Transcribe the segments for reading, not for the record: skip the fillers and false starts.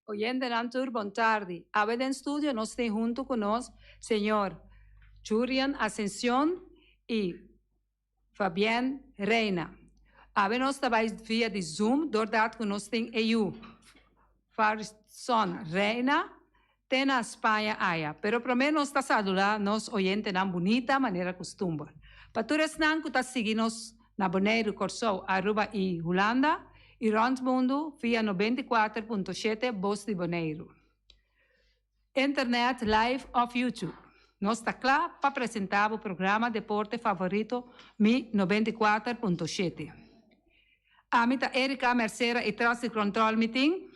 Oyentenan tur bon tardi. Awe den studio nos tin hunto cu nos señor Jurian Ascencion y Fabienne Reina. Awe nos ta bay via di Zoom doordat cu nos tin e yu Farson Reina te na Spaña aya. Pero prome nos ta saluda nos oyentenan bunita manera custumber. Pa tur esnan cu ta sigui nos na Boneiru, Corsou, Aruba y Hulanda y rond mundo via 94.7 Bos di Boneiru. Internet, live of YouTube. Nos ta cla pa presenta bo programa deporte favorito Mi 94.7. Ami ta Erica Mercera y tras di control mi tin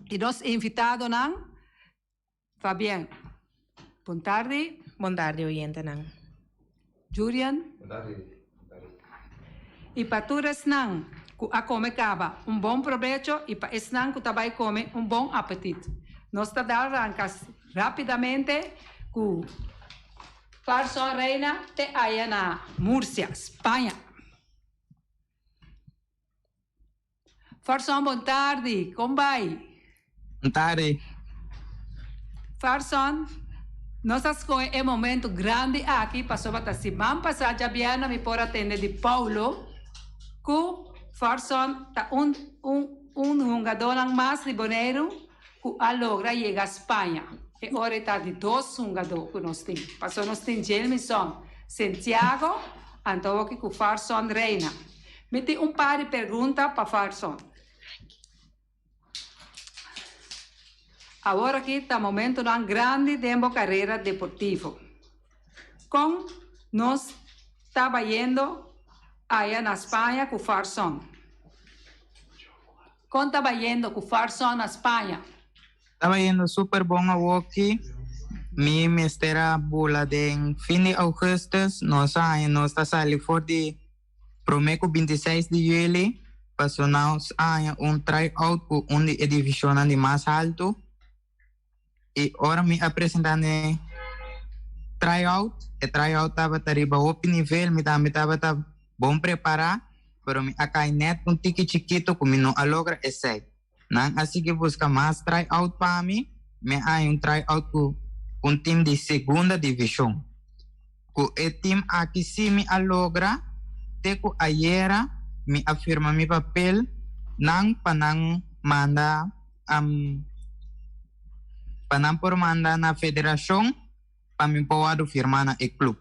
y nos invitadonan Fabienne. Bon tardi. Bon tardi oyentenan. Jurian. Bon tardi. Bon tardi. Y pa tur esnan cu a come caba un bon probecho y pa esnan cu ta bay come un bon apetit. Nos ta dal ranca rapidamente cu Farson Reina te aya na Murcia, Spaña. Farson bon tardi, con bay? Bon tardi. Farson, nos a scoge e momento grandi aki pasobra ta siman pasa djabièrnè mi por a tende di Paulo cu Farson ta un un un hungadónan mas di Boneiru cu a logra yega Spaña. E ora e ta di dos hungadó cu nos tin, pasobra nos tin Jelmison Santiago anto awoki cu Farson Reina. Mi tin un par di pergunta pa Farson. Awor aki ta momentonan grandi den bo carera deportivo. Con nos ta bayendo aya na Spaña cu Farson? Con ta bayendo cu Farson na Spaña? Ta bayendo super bon awoki. Mi mester a bula den fin di augustus. Nos a haña nos ta sali for di Promé ku bintiseis di yüli pasó nos a haña un try-out ku un di e divishonnan di mas haltu i ora mi a presentá n'e try-out, e try-out tabata riba hopi nivel, mi tambe tabata bon prepará, pero mi a kai nèt un tiki chikitu ku mi no a logra esei. Nan a sigui buska mas try-out pa mi, mi a haña un try-out ku un tim di segunda divishon. Ku e tim aki sí mi a logra, te ku ayera mi a firma mi papel nan pa nan manda pa nan por manda na federashon pa mi por wòrdu firma na e klup.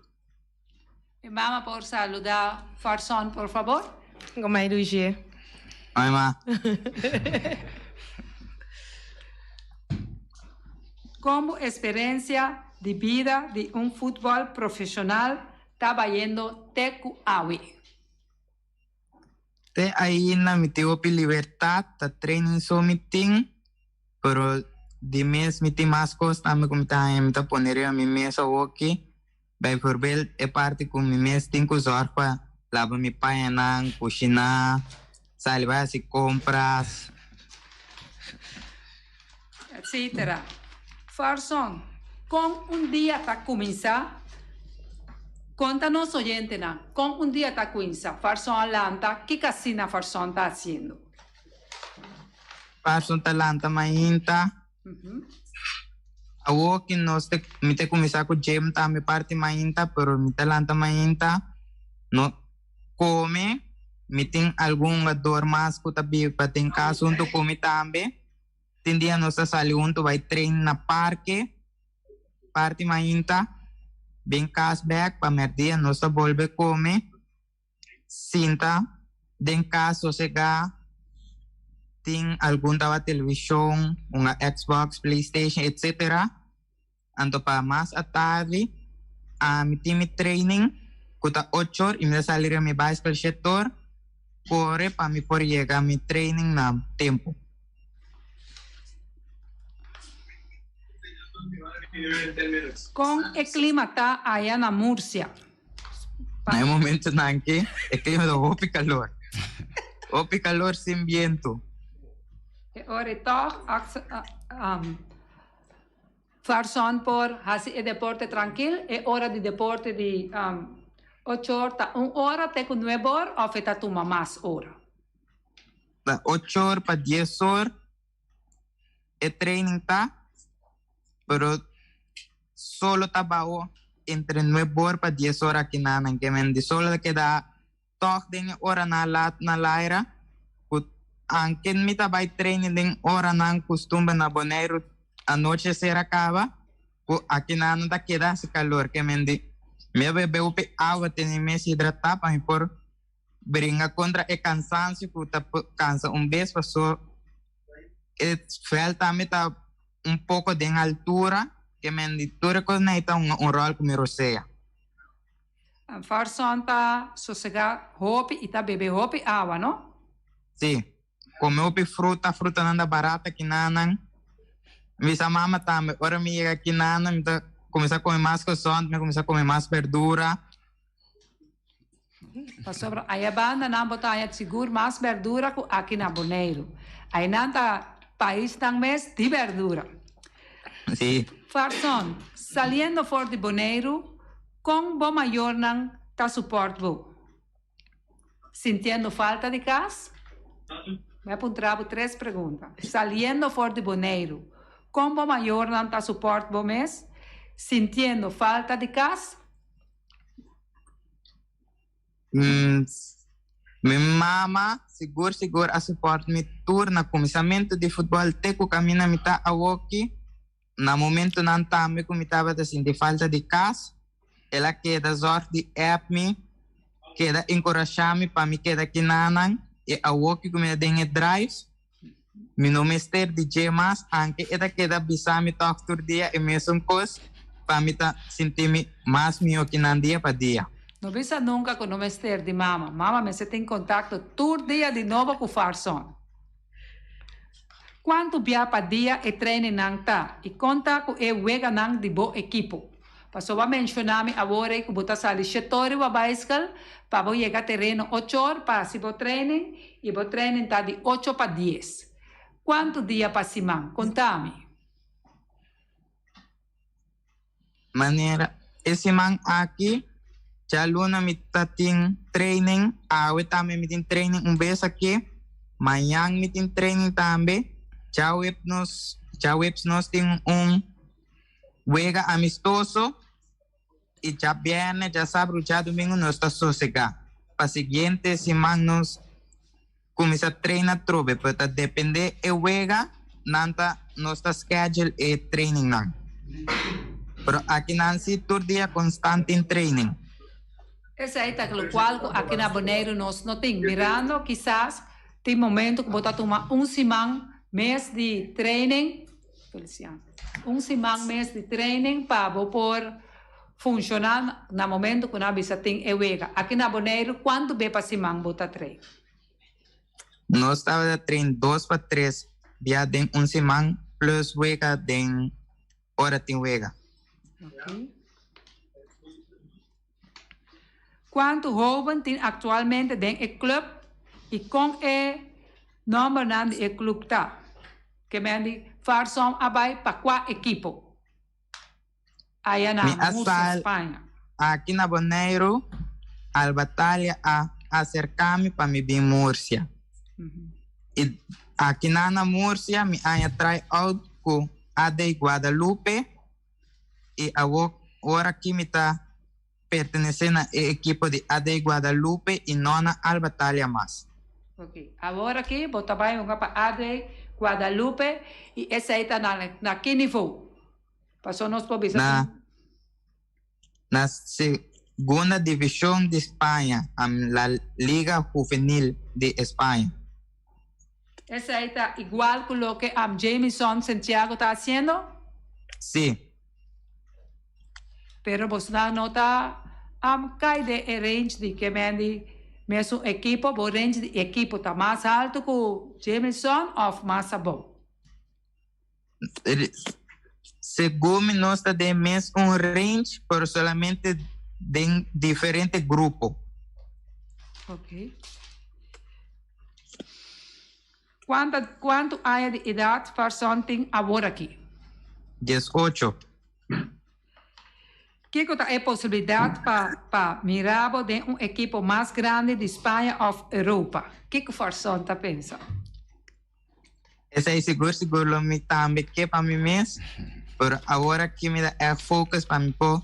Mi mama por saluda Farson por fabor? Gomai Luigi. Oi ma. Kon bo esperensia di bida di un futbòl profeshonal ta bayendo te ku awe? Te ainda mi tin hopi libertad, ta training so mi tin, pero di mes mi tin mas cos tambe cu mi ta haña mi ta pone riba mi mes awoki. Bijvoorbeeld e parti cu mi mes tin cu zorg pa laba mi pañanan, cushina, sali bai haci compras. Etcetera. Farson, con un dia ta cuminsa? Conta nos oyentenan, con un dia ta cuinsa? Farson a lanta, kico asina Farson ta haciendo? Farson ta lanta mainta. Awor ki nos te, mi te kuminsá ku gym tambe parti mainta, pero mi ta lanta mainta, no kome, mi tin algun hungador mas ku ta biba den kas huntu ku mi tambe. Tin dia nos ta sali huntu bai train na parke, parti mainta, bin kas bèk pa mèrdia nos ta bolbe kome. Sinta den cas sosega, tin algun tawa television, un Xbox, Playstation etc. Anto pa mas atardi ami tin mi training cu ta ocho or y mi ta sali riba mi bicycle shete or core pa mi por yega mi training na tempo. Con e clima ta aya na Murcia? Na e momentonan aki e clima ta hopi calor. Hopi calor sin biento. E ora e tog Farson por haci e deporte trankil. E ora di deporte di ocho or ta un ora te cu nuebe or of e ta tuma mas ora? Ta ocho or pa dies or. e training ta, pero solo ta bao entre nuebe or pa dies or aki nan ke men di solo ta keda tog den e oranan lat na laira ku anke mi ta bai training den oranan kustumber na Boneiru anochi ser a kaba ku aki nan ta keda hasi kalor ke men di mi a bebe hopi awa tene mes hidratá pa mi por bringa kontra e kansansio ku ta kansa un bes paso e vèlt tambe ta un poko den altura ke men di tur e kos nei ta hunga un ròl ku mi rosea. Farson ta sosegá hopi i ta bebe hopi awa, no? Sí. Kome hopi fruta, frutanan ta barata kinanan. Mi bisa mama tambe, ora mi yega kinanan mi ta kuminsá kome mas kosont, mi a kuminsá kome mas berdura. Pasobra aya banda nan bo ta haña sigur mas berdura ku aki na Boneiru. Ainan ta paisnan mes di berdura. Sí. Farson, saliendo for di Boneiru, kon bo mayornan ta suport bo? Sintiendo falta di kas? Mi a puntra bo tres pregunta. Saliendo for di Boneiru, kon bo mayornan ta suport bo mes? Sintiendo falta di kas? Mi mama sigur sigur a support mi tur na kuminsamentu di futbòl te ku kaminda mi ta awoki. Na momentunan tambe ku mi tabata sinti falta di kas, el a keda zòrg di èp mi, keda enkurashá mi pa mi keda kinanan i awoki ku mi ta den e drives, Mi no mester di dje mas, anke e ta keda bisa mi tòg tur dia e mesun kos pa mi ta sinti mi mas mihó ki nan dia pa dia. No bisa nunka ku no mester di mama. Mama mester tin kontakto tur dia di nobo ku Farson. Kuantu bia pa dia e trainingnan ta i kon ta ku e weganan di bo ekipo? Pasobra a menshoná mi awor ei ku bo ta sali shetor riba baiskel pa bo yega tereno ochor pa hasi bo training i bo training ta di ocho pa dies. Kuantu dia pa siman? Konta mi. Manera e siman aki djaluna mi ta tin training, awe tambe mi tin training un bes aki, mañan mi tin training tambe, djaweb nos djaweps nos tin un Wega amistoso y djabierne, djasabro, djadumingo nos ta sosega. Pa siguiente siman nos cuminsa train atrobe, pero ta depende e wega nan ta nos ta schedule e training nan. Pero aki nan si tur dia constant tin training. Esey ta locual cu aki na Boneiru nos no tin. Mirando kisas tin momento cu bo ta tuma un siman mes di training. Feliciano. Un siman mes di training pa bo por funciona na momento cu nan bisa tin e wega. Aki na Boneiru cuanto be pa siman bo ta train? Nos tabata train dos pa tres bia den un siman plus wega den ora tin wega. Okay. Cuanto hoben tin actualmente den e club y con e nombernan di e club ta? Ke men di Farsom a bay pa cua ekipo? Aya na Mi a Murcia, sal Spaña. aki na Boneiru, Albatalha a acerca mi pa mi bin Murcia. Y aki na na Murcia mi aña try out cu AD Guadalupe y awor ora aki mi ta pertenece na e ekipo di AD Guadalupe y no na Alba Thalia mas. Ok, awor aki bo ta bay hunga pa AD Guadalupe y esey ta na na ki nivo? Paso nos por bisa Na na segunda division di Spaña, la Liga Juvenil di España. Esey ta igual cu loke Jamison Santiago ta haciendo? Si. Pero bosnan no ta cay den e range di ke men di mesun ekipo, bo range di ekipo ta mas halto cu Jamison of mas abou? Segun mi nos ta den mes un range pero solamente den diferente grupo. Ok. Cuanta, cuanto aña di edad Farson tin awor aki? 18. Kiko ta e posibilidad pa pa mira bo den un ekipo mas grandi di Spaña of Europa? Kiko Farson ta pensa? Esei sigur sigur lo mi tambe ke pa mi mes, pero awor aki mi ta ègt focus pa mi por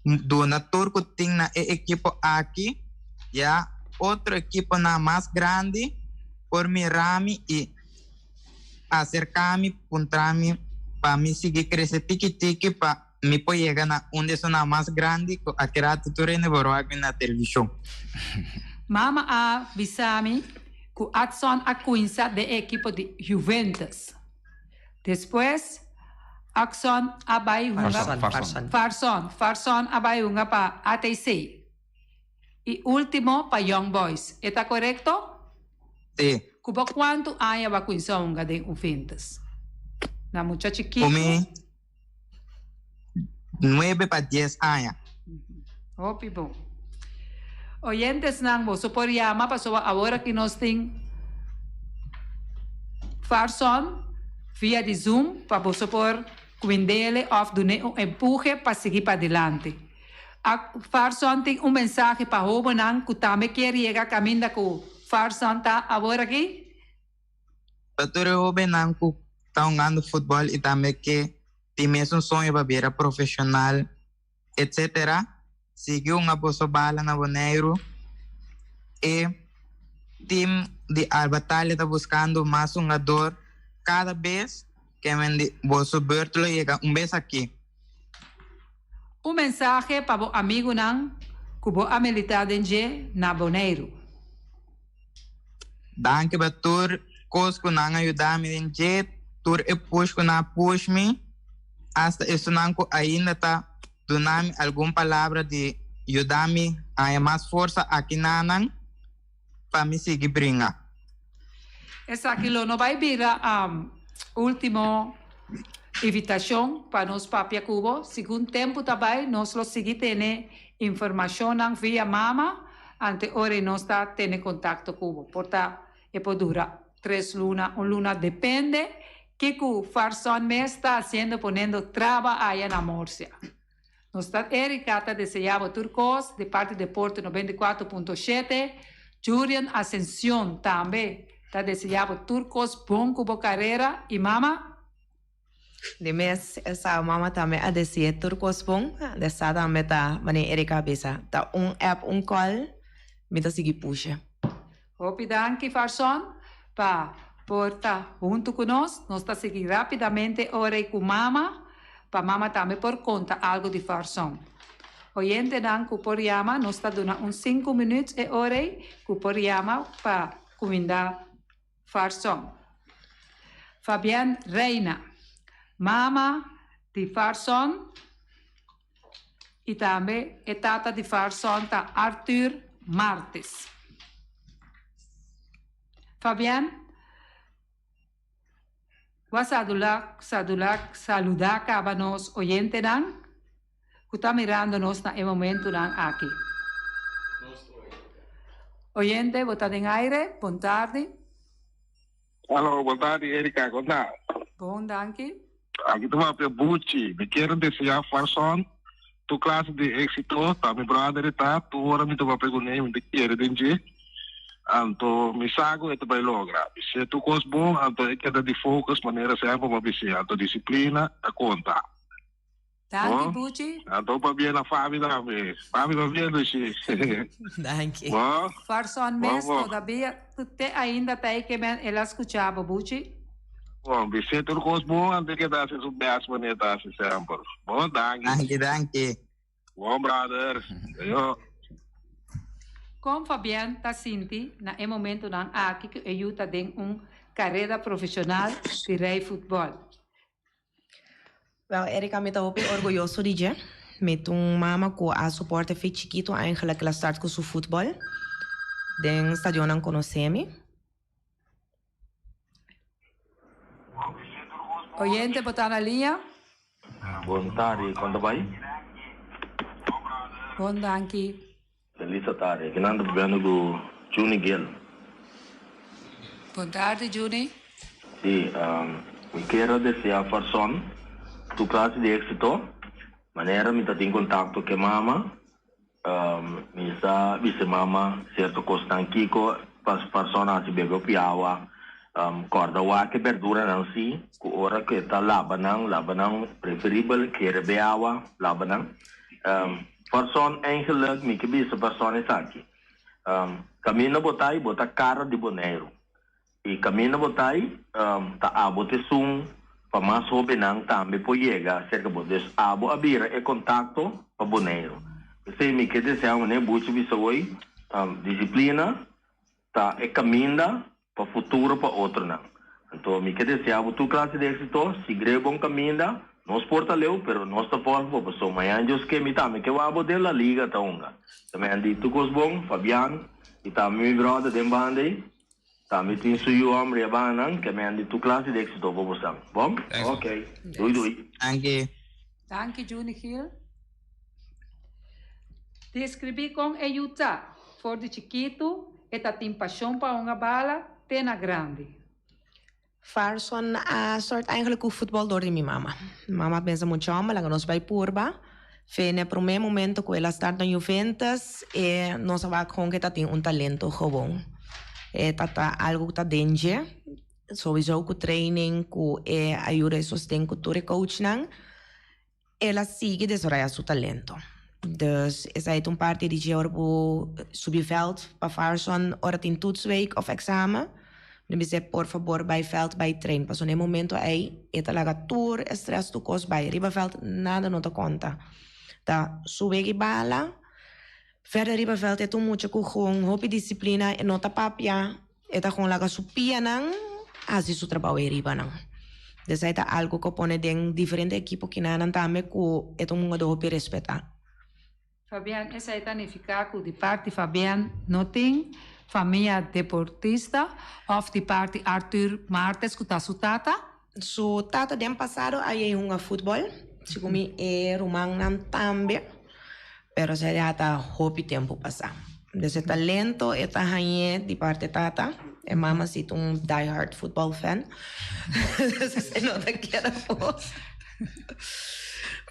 duna tur ku tin na e ekipo aki, ya otro ekiponan mas grandi por mira mi i aserká mi, puntra mi pa mi sigui krese tiki tiki pa mi por yega na un di esunnan mas grandi ku aki rato tur hende por wak mi na televishon. Mama a bisa mi ku Adson a kuinsa den e ekipo di Juventus. Despues Akson a bai hunga Farson, Farson. Farson, Farson a bai hunga pa ATC i ultimo pa Young Boys. E ta korekto? Sí. Ku bo kuantu aña bo a kuinsa hunga den Juventus? Na mucha chikitu? Ku mi nuebe pa dies aña. Hopi bon. Oyentesnan, boso por yama pasobra awor aki nos tin Farson via di Zoom pa boso por cuindele of dun'e un empuje pa sigui padilanti. Farson tin un mensahe pa hobennan cu tambe kier yega caminda cu Farson ta awor aki. Pa tur e hobennan ku ta hungando futbòl i tambe ke tin mesun soño pa bira profeshonal etsetera, sigui hunga boso bala na Boneiru. E tim di Albatalla ta buskando mas hungador kada bes ke men di boso beurt lo yega un bes aki. Un mensahe pa bo amigunan ku bo a militá den dje na Boneiru. Danki pa tur kos ku nan a yuda mi den dje, tur e push ku nan a push mi, asta esunnan ku ainda ta duna mi algun palabra di yuda mi haña mas forsa aki na nan pa mi sigui bringa. Esaki lo no bai bira ultimo invitashon pa nos papia ku bo. Segun tempu ta bai nos lo sigui tene informashonnan via mama ante ora i nos ta tene kontakto ku bo. Por ta e por dura tres luna, un luna depende kiko Farson mes ta hasiendo poniendo traba aya na Murcia. Nos ta Erika ta desea bo tur kos di parti Deporte 94.7. Jurian Ascension tambe ta desea bo tur kos bon ku bo karera i mama. Di mes esa mama tambe a desea tur kos bon. Desa tambe ta manera Erika a bisa ta un app un call mi ta sigui pusha. Hopi danki Farson pa por ta huntu ku nos. Nos ta sigui rapidamente ora i ku mama pa mama tambe por konta algu di Farson. Oyentenan ku por yama nos ta duna un sinku minuut e ora ei ku por yama pa kuminda Farson. Fabienne Reina, mama di Farson i tambe e tata di Farson ta Arthur Martis. Fabienne, bo a sadula, sadula, saluda kaba nos oyentenan ku ta mirando nos na e momentunan aki. Oyente, bo ta den aire, bon tardi. Alo, bon tardi Erika, kon ta? Bon, danki. Aki ta papia Buchi. Mi kier desea Farson tur klase di éxito. Ta mi brother e ta. Tur ora mi ta papia kuné mi ta kere den dje. Anto mi sa ku e ta bai logra. Mi se tur kos bon, anto e keda di focus manera semper bo a bis'é. Anto disiplina ta konta. Danki Buchi. Anto pabia na Fabi tambe. Fabi pabia Lushi. Danki. Bo. Farson mes todavia te ainda ta e ke men el a skucha bo Buchi. Bon, bis'é tur kos bon anto e keda hasi su best manera e ta hasi semper. Bon, danki. Danki, danki. Bon brother. Yo. Kon Fabian ta sinti na e momentunan aki ku e yu ta den un karera profeshonal di rei futbòl? Wel Erika mi ta hopi orguyoso di dje. Mi ta un mama ku a soporte fe chikitu eigenlijk el a start ku su futbol. Den stadionnan konosé mi. Oyente bo ta na liña? Bon tardi, kon ta bai? Bon danki. Feliz tardi, aki nan ta papiando ku Juni Gil. Bon tardi Juni. Si, mi kier a desea Farson tur klase di éksito. Manera mi ta tin kontakto ku e mama, mi sa bisa e mama sierto kosnan kiko Farson a hasi bebe hopi awa. Kòrda wak e berduranan si, ku ora ku e ta laba nan, laba nan preferibel kere be awa, laba nan. Farson, Eigenlijk mi ke bisa Farson esaki. Kaminda bo ta i bo ta kara di Boneiru. I kaminda bo ta i ta abo ta esun pa mas hóbennan tambe por yega serka bo. Dus abo a bira e kontakto pa Boneiru. P'esei mi ke deseá manera Buchi bisa hoy, disiplina ta e kaminda pa futuro pa otronan. Anto mi ke desea bo tur klase di éksito, sigr'é bon kaminda, nos por ta leu pero nos ta vòlg bo paso mañan Dios ke mi tambe ke wak bo den La Liga ta hunga. Ta mi a di tur kos bon, Fabian i tambe mi bròder den banda ei tambe tin su yu hòmber i a bannan ke mi a di tur klase di éksito pa bosan. Bon? Ok. Dui dui. Danki. Danki Juni Gil. Deskribí kon e yu ta, for di chikitu e ta tin pashon pa hunga bala te na grandi. Farson a start eigenlijk ku futbòl dor di mi mama. Mama a pensa mucha hòmber laga nos bai purba. Fe na e promé momento ku el a start na Juventus e nos a wak kon ku e ta tin un talento gewoon. E ta ta algu ku ta den dje. Sowiso ku training ku e ayuda e sosten ku tur e coachnan. El a sigui desaroyá su talento. Dus esei ta un parti di dje ora bo subi vèlt pa Farson ora tin toetsweek òf èksamen. Mi bis'é por fabor bai vèlt bai train pasobra na e momento ei e ta laga tur e strès tur kos bai. Riba vèlt nada no ta konta. Ta su wega i bala. Verder riba vèlt e ta un mucha ku gewoon hopi disiplina e no ta papia. E ta kon laga su pianan hasi su trabou ei riba nan. Desai ta algu ku a pone den diferente ekipo kinanan tambe ku e ta un hungadó hopi respetá. Fabian, Esei ta nifiká ku di parti Fabian no tin famia deportista òf di parti Arthur Martes ku ta su tata? Su tata den pasado a yei hunga futbòl, segun mi e rumannan tambe, pero esei ya ta hopi tempu pasá. Dus e talento e ta hañ'é di parti tata, e mama si ta un die hard futbòl fan, dus esei no ta keda afó.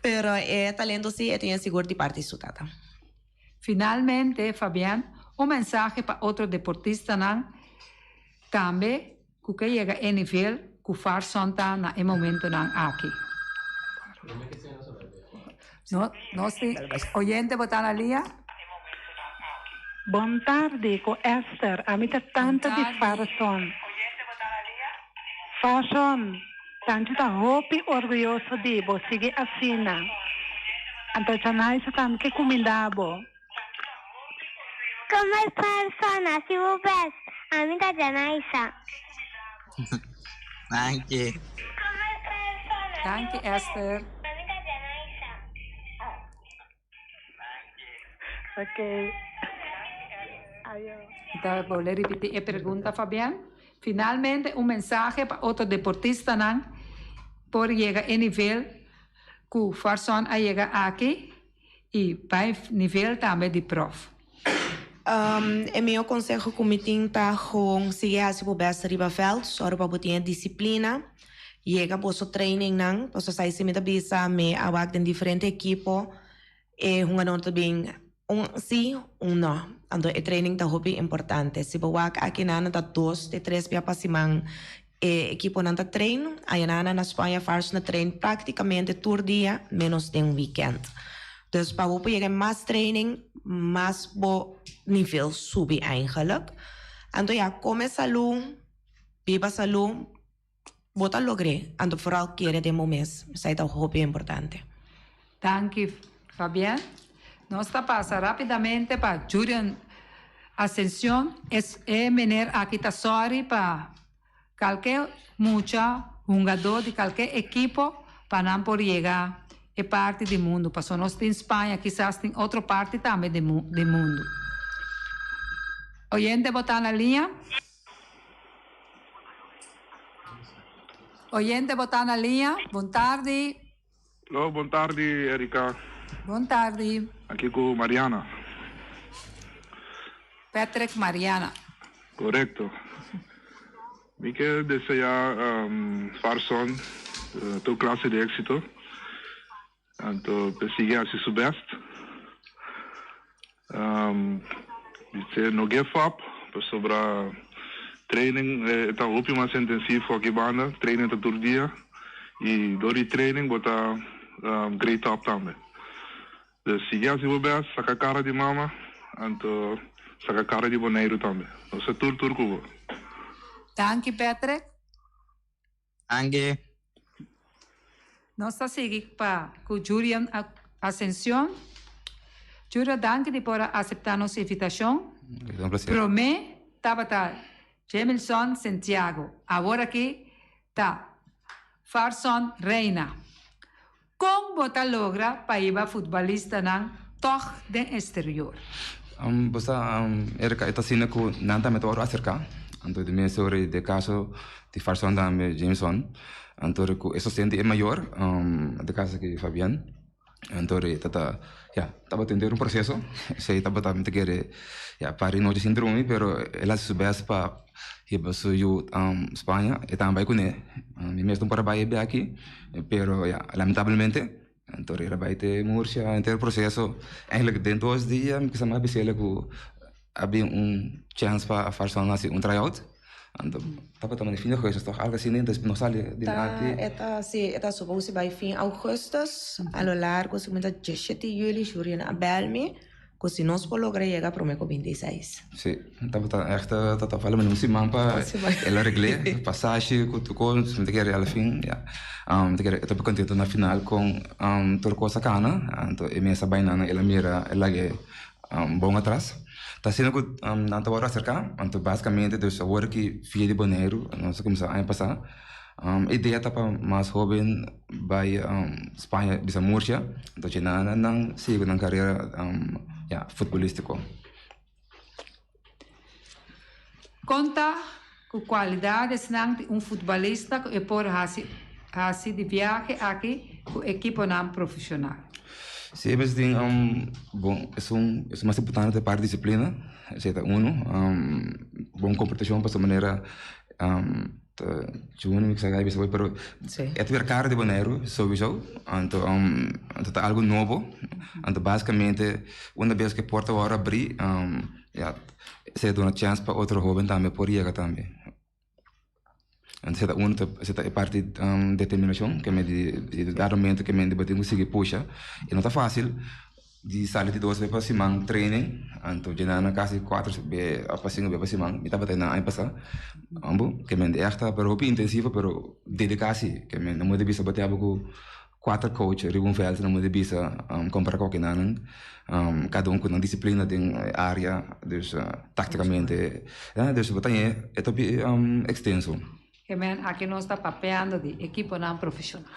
Pero e talento si e tin sigur di parti su tata. Finalmente, Fabian, un mensahe pa otro deportistanan tambe Ku ke yega e nivel ku Farson ta na e momentonan aki. No, nos tin oyente bo ta na lia? Bon tardi ku Esther, ami ta tanta di Farson. Farson, tanchi ta hopi orguyoso di bo, sigui asina. Anto Chanaisa tambe ke kuminda bo. Como es persona, si bo bes, ami ta Janaisa. Danki. Danki Esther. Ok. Ayo. Ta bolbe ripiti e pregunta Fabian. Finalmente un mensahe pa otro deportistanan por yega e nivel ku Farson a yega aki. I bai nivel tambe di prof. E mihó konseho ku mi tin ta gewoon sigui hasi bo bèst riba vèlt, sòru pa bo tin e disiplina, yega boso trainingnan, pasobra sa si mi ta bisa mi a wak den diferente ekipo e hungador ta bin un si un no, anto e training ta hopi importante. Si bo wak aki nan ta dos te tres bia pa siman E ekiponan ta train ayanana na Spaña Fars na train práktikamente tur dia menos den weekend. Dus pa bo por yega mas training mas bo nivel subi eigenlijk. Anto ya kome salú, biba salú, bo ta logr'é. Anto vooral kere den bo mes, esei ta hopi importante. Danki Fabian. Nos ta pasa rapidamente pa Julian Ascension. Es e meneer aki ta sorry pa kalke mucha hungadó di kalke ekipo pa nan por yega e parti di mundu. Paso nos tin Spaña, kisas tin otro parti tambe di di mundu. Oyente bo ta na liña? Oyente bo ta na liña? Bon tardi. Lo, bon tardi Erika. Bon tardi. Aki ku Mariana. Patrick Mariana. Korekto. Mi ke deseá Farson tur klase di éksito. Anto p'e sigui hasi su bèst. Bis'é no give up pasobra. Training e ta hopi mas intensief ku aki banda. Training ta tur dia i dor di training bo ta great up tambe. Dus sigui hasi bo best, saka kara di mama anto saka kara di Boneiru tambe. Nos ta tur tur ku bo. Danki Patrick. Danki. Nos ta sigui pa ku Jurian Ascencion. Jurian danki di por a asepta nos invitashon. Es un placer. Prome tabata Jemilson Sentiago, awor aki ta Farson Reina. Kon bo ta logra pa hiba futbalistanan tòg den eksterior? Bo sa, Erika, e ta asina ku nan tambe ta wòrdu aserká. Anto di mes ora di e kaso di Farson tambe Jameson. Anto ku e sosten di e mayor, di kaso di Fabian. Anto e ta ya, tabata henter un proseso. Esei tabata mi ta kere ya par di nochi sin drumi, pero el a hasi su bèst pa hiba su yu Spaña. E tambe bai kuné. Mi mes no por a bai e bia aki. Pero ya, lamentablemente, anto rera bai te Murcia, henter proceso. Eigenlijk den dos dia mi kisa mas bisele ku a bin un chance pa Farson hasi un tryout. Anto tabata mane fin di augustus toch, algo asina, entonces nos sali dilanti. Ta, e ta, si, e ta supose bai fin augustus, a lo largo si cuminsa diesshete juli, Jurien a bel mi. Ku si nos por logra yega promé ku binti i seis. Sí, tabata ègt ta falta un siman pa el a regl'é, pasashi ku tur kos, mi ta kere alafin ya, mi ta kere e ta kontento na final kon tur kos a kana, anto e mes a bai nan el a mira el lag'é bon atras. Ta asina ku nan ta wòrdu aserká, anto basikamente dus awor ki via di Boneiru nos a kuminsá aña pasá. Idea ta pa mas hoben bai Spaña bisa Murcia, entonces nan nan sigui ku nan karera ya futbolístiko. Konta ku kualidadesnan di un futbolista ku e por hasi hasi di biahe aki ku ekiponan profeshonal. Si e mes tin bon esun esun mas importante ta e parti disiplina, esei ta uno, bon komportashon pasobra manera. Juni mi kisa bisa bo pero e ta bira karo di Boneiru sowieso anto anto ta algo nobo anto basikamente una bes ku e porta wòrdu abrí ya esei ta duna chèns pa otro hóben tambe por yega tambe anto esei ta uno esei ta e parti determinashon ke men di dado momento ke men bo tin ku sigui pusha i no ta fásil. Di sali di dos be pa siman training, anto dje nan kasi kuater be of pa sinku be pa siman, mi tabata einan aña pasá. Ambo, ke men di ègt ta pero hopi intensivo pero dediká si, ke men no mester bisa bo tin abo ku kuater coach riba un vèlt no mester bisa kompara ku okinan, kada un ku nan disiplina den e área, dus táktikamente, dus bo ta haña e ta hopi ekstenso. Ke men aki nos ta papiando di ekiponan profeshonal.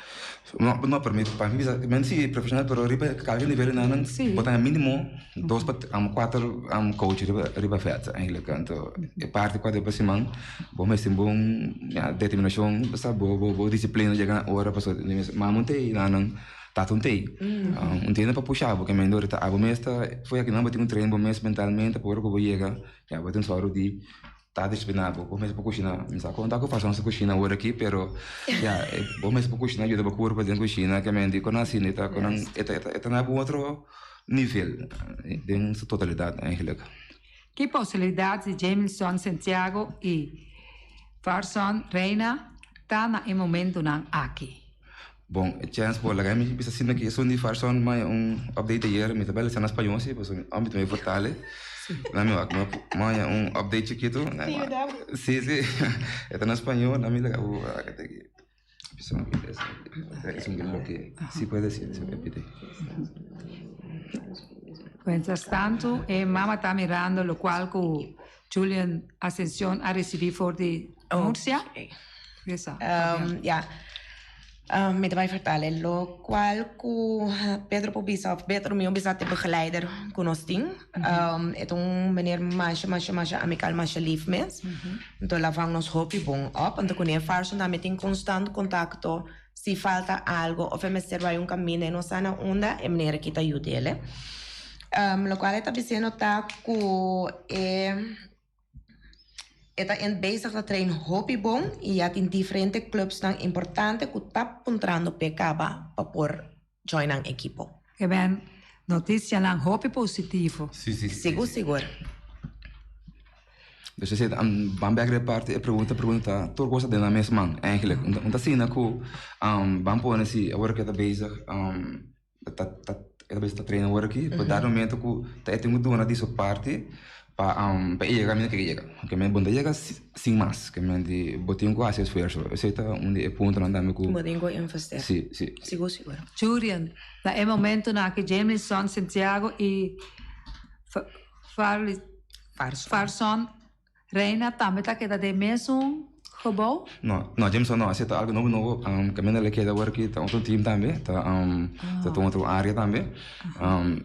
No, no, pero mi, pa mi bisa, men si profeshonal, pero riba kalke nivel nan nan bo ta minimo dos pa kuater coach riba riba vèlt eigenlijk. Anto e parti ku a deba siman bo mester bon ya determinashon sa bo bo bo disiplina yega na ora pasobra mama un tei nan nan tata un tei. Un tei pa pusha bo ke men dor ta abo mes ta fo'i aki nan bo tin ku train bo mes mentalmente pa ora ku bo yega ya bo tin sòru di Ta disciplina bo, bo mes por cushina, mi sa con ta cu fason sa cushina awor aki, pero ya, bo mes por cushina yuda bo curpa den cushina, ke men di con asina e ta con nan, e ta e ta na un otro nivel den su totalidad eigenlijk. Ki posibilidad di Jamilson Santiago y Farson Reina ta na e momentonan aki? Bon, e chèns por laga mi bisa asina ki esun di Farson maya un update ayer, mi ta bai lesa na spañó si, pasobra mi ámbito mi fortale. Na mi wak, maya un update chikitu. Si, si, e ta na spañó, na mi laga bo wak aki. Bisa un lesa, esun di loke si puede decir, si puede pidi. Mientras tanto, e mama ta mirando locual cu Julian Ascension a ricibi for di Murcia. Lesa. Ya. Mi ta bai vertale locual cu Pedro por bisa of Pedro mi bisa ta e begeleider cu nos tin. E ta un meneer masha masha masha amical masha lief mes. Enton el a vang nos hopi bon op. Anto cu ne Farson tambe tin constant contacto si falta algo of e mester bai un caminda e no sa na unda e meneer aki ta yud'ele. Locual e ta bisendo ta cu e. E ta en bezig ta train hopi bon y ya tin diferente clubsnan importante cu ta puntrando p'e caba pa por join nan ekipo. E ben noticianan hopi positivo. Sí, sí, sí. Sigur, sigur. Dus esei ta ban bek riba e parti e pregunta pregunta ta tur kos ta den nan mes man eigenlijk. Un ta asina ku ban pone si awor ke ta bezig ta ta e ta bezig ta train awor aki pero dado momento ku ta e tin ku duna di su parti pa pa e yega kaminda ke yega. Ke men bo no ta yega sin mas ke men di bo tin ku hasi esfuerso esei ta un di e puntonan tambe ku Bo tin ku investeer. Si si. Sigur sigur. Jurian, na e momentonan aki Jamison Santiago i Farson Reina tambe ta keda den mesun gebou? No, no, Jameson no, esei ta algo nobo nobo. Caminda lo keda awor aki ta otro team tambe, ta ta otro area tambe.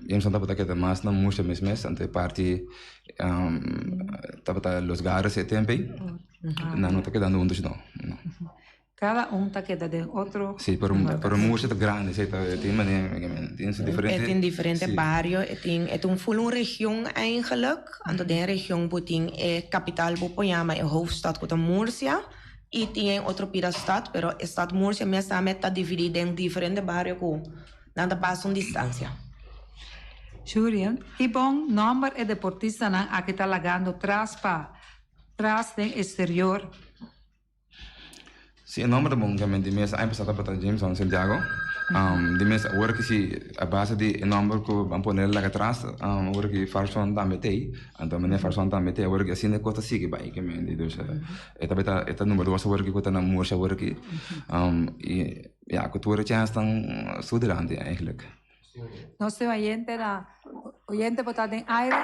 Jameson tabata keda mas na Murcia mes mes, anto e parti tabata Los Garos e tempo ei. Nan no ta kedando hunto no, no. Cada un ta keda den otro Sí, pero pero Murcia ta grande, sí, ta tin manera, tin su diferente. E tin diferente bario, e tin e ta un full un region eigenlijk, anto den e region bo tin e capital bo por yama e hoofdstad cu ta Murcia y tin e otro pida stad, pero e stad Murcia mes tambe ta dividi den diferente bario cu nan ta pasa un distancia. Jurien, ki bon nomber e deportistanan aki ta lagando tras pa tras den exterior? Si e nomber ta bon tambe di mes aña pasado tabata Jameson Santiago. Di mes awor ki si a base di e nomber ku ban pone laga atras awor ki Farson tambe t'ei anto meneer Farson tambe t'ei awor ki asina e kos ta sigui bai ke men di dus e tabata e ta number dos awor ki ku ta na Murcia awor ki i ya ku tur e chènsnan su dilanti eigenlijk. Nos tin oyente na oyente bo ta den aire.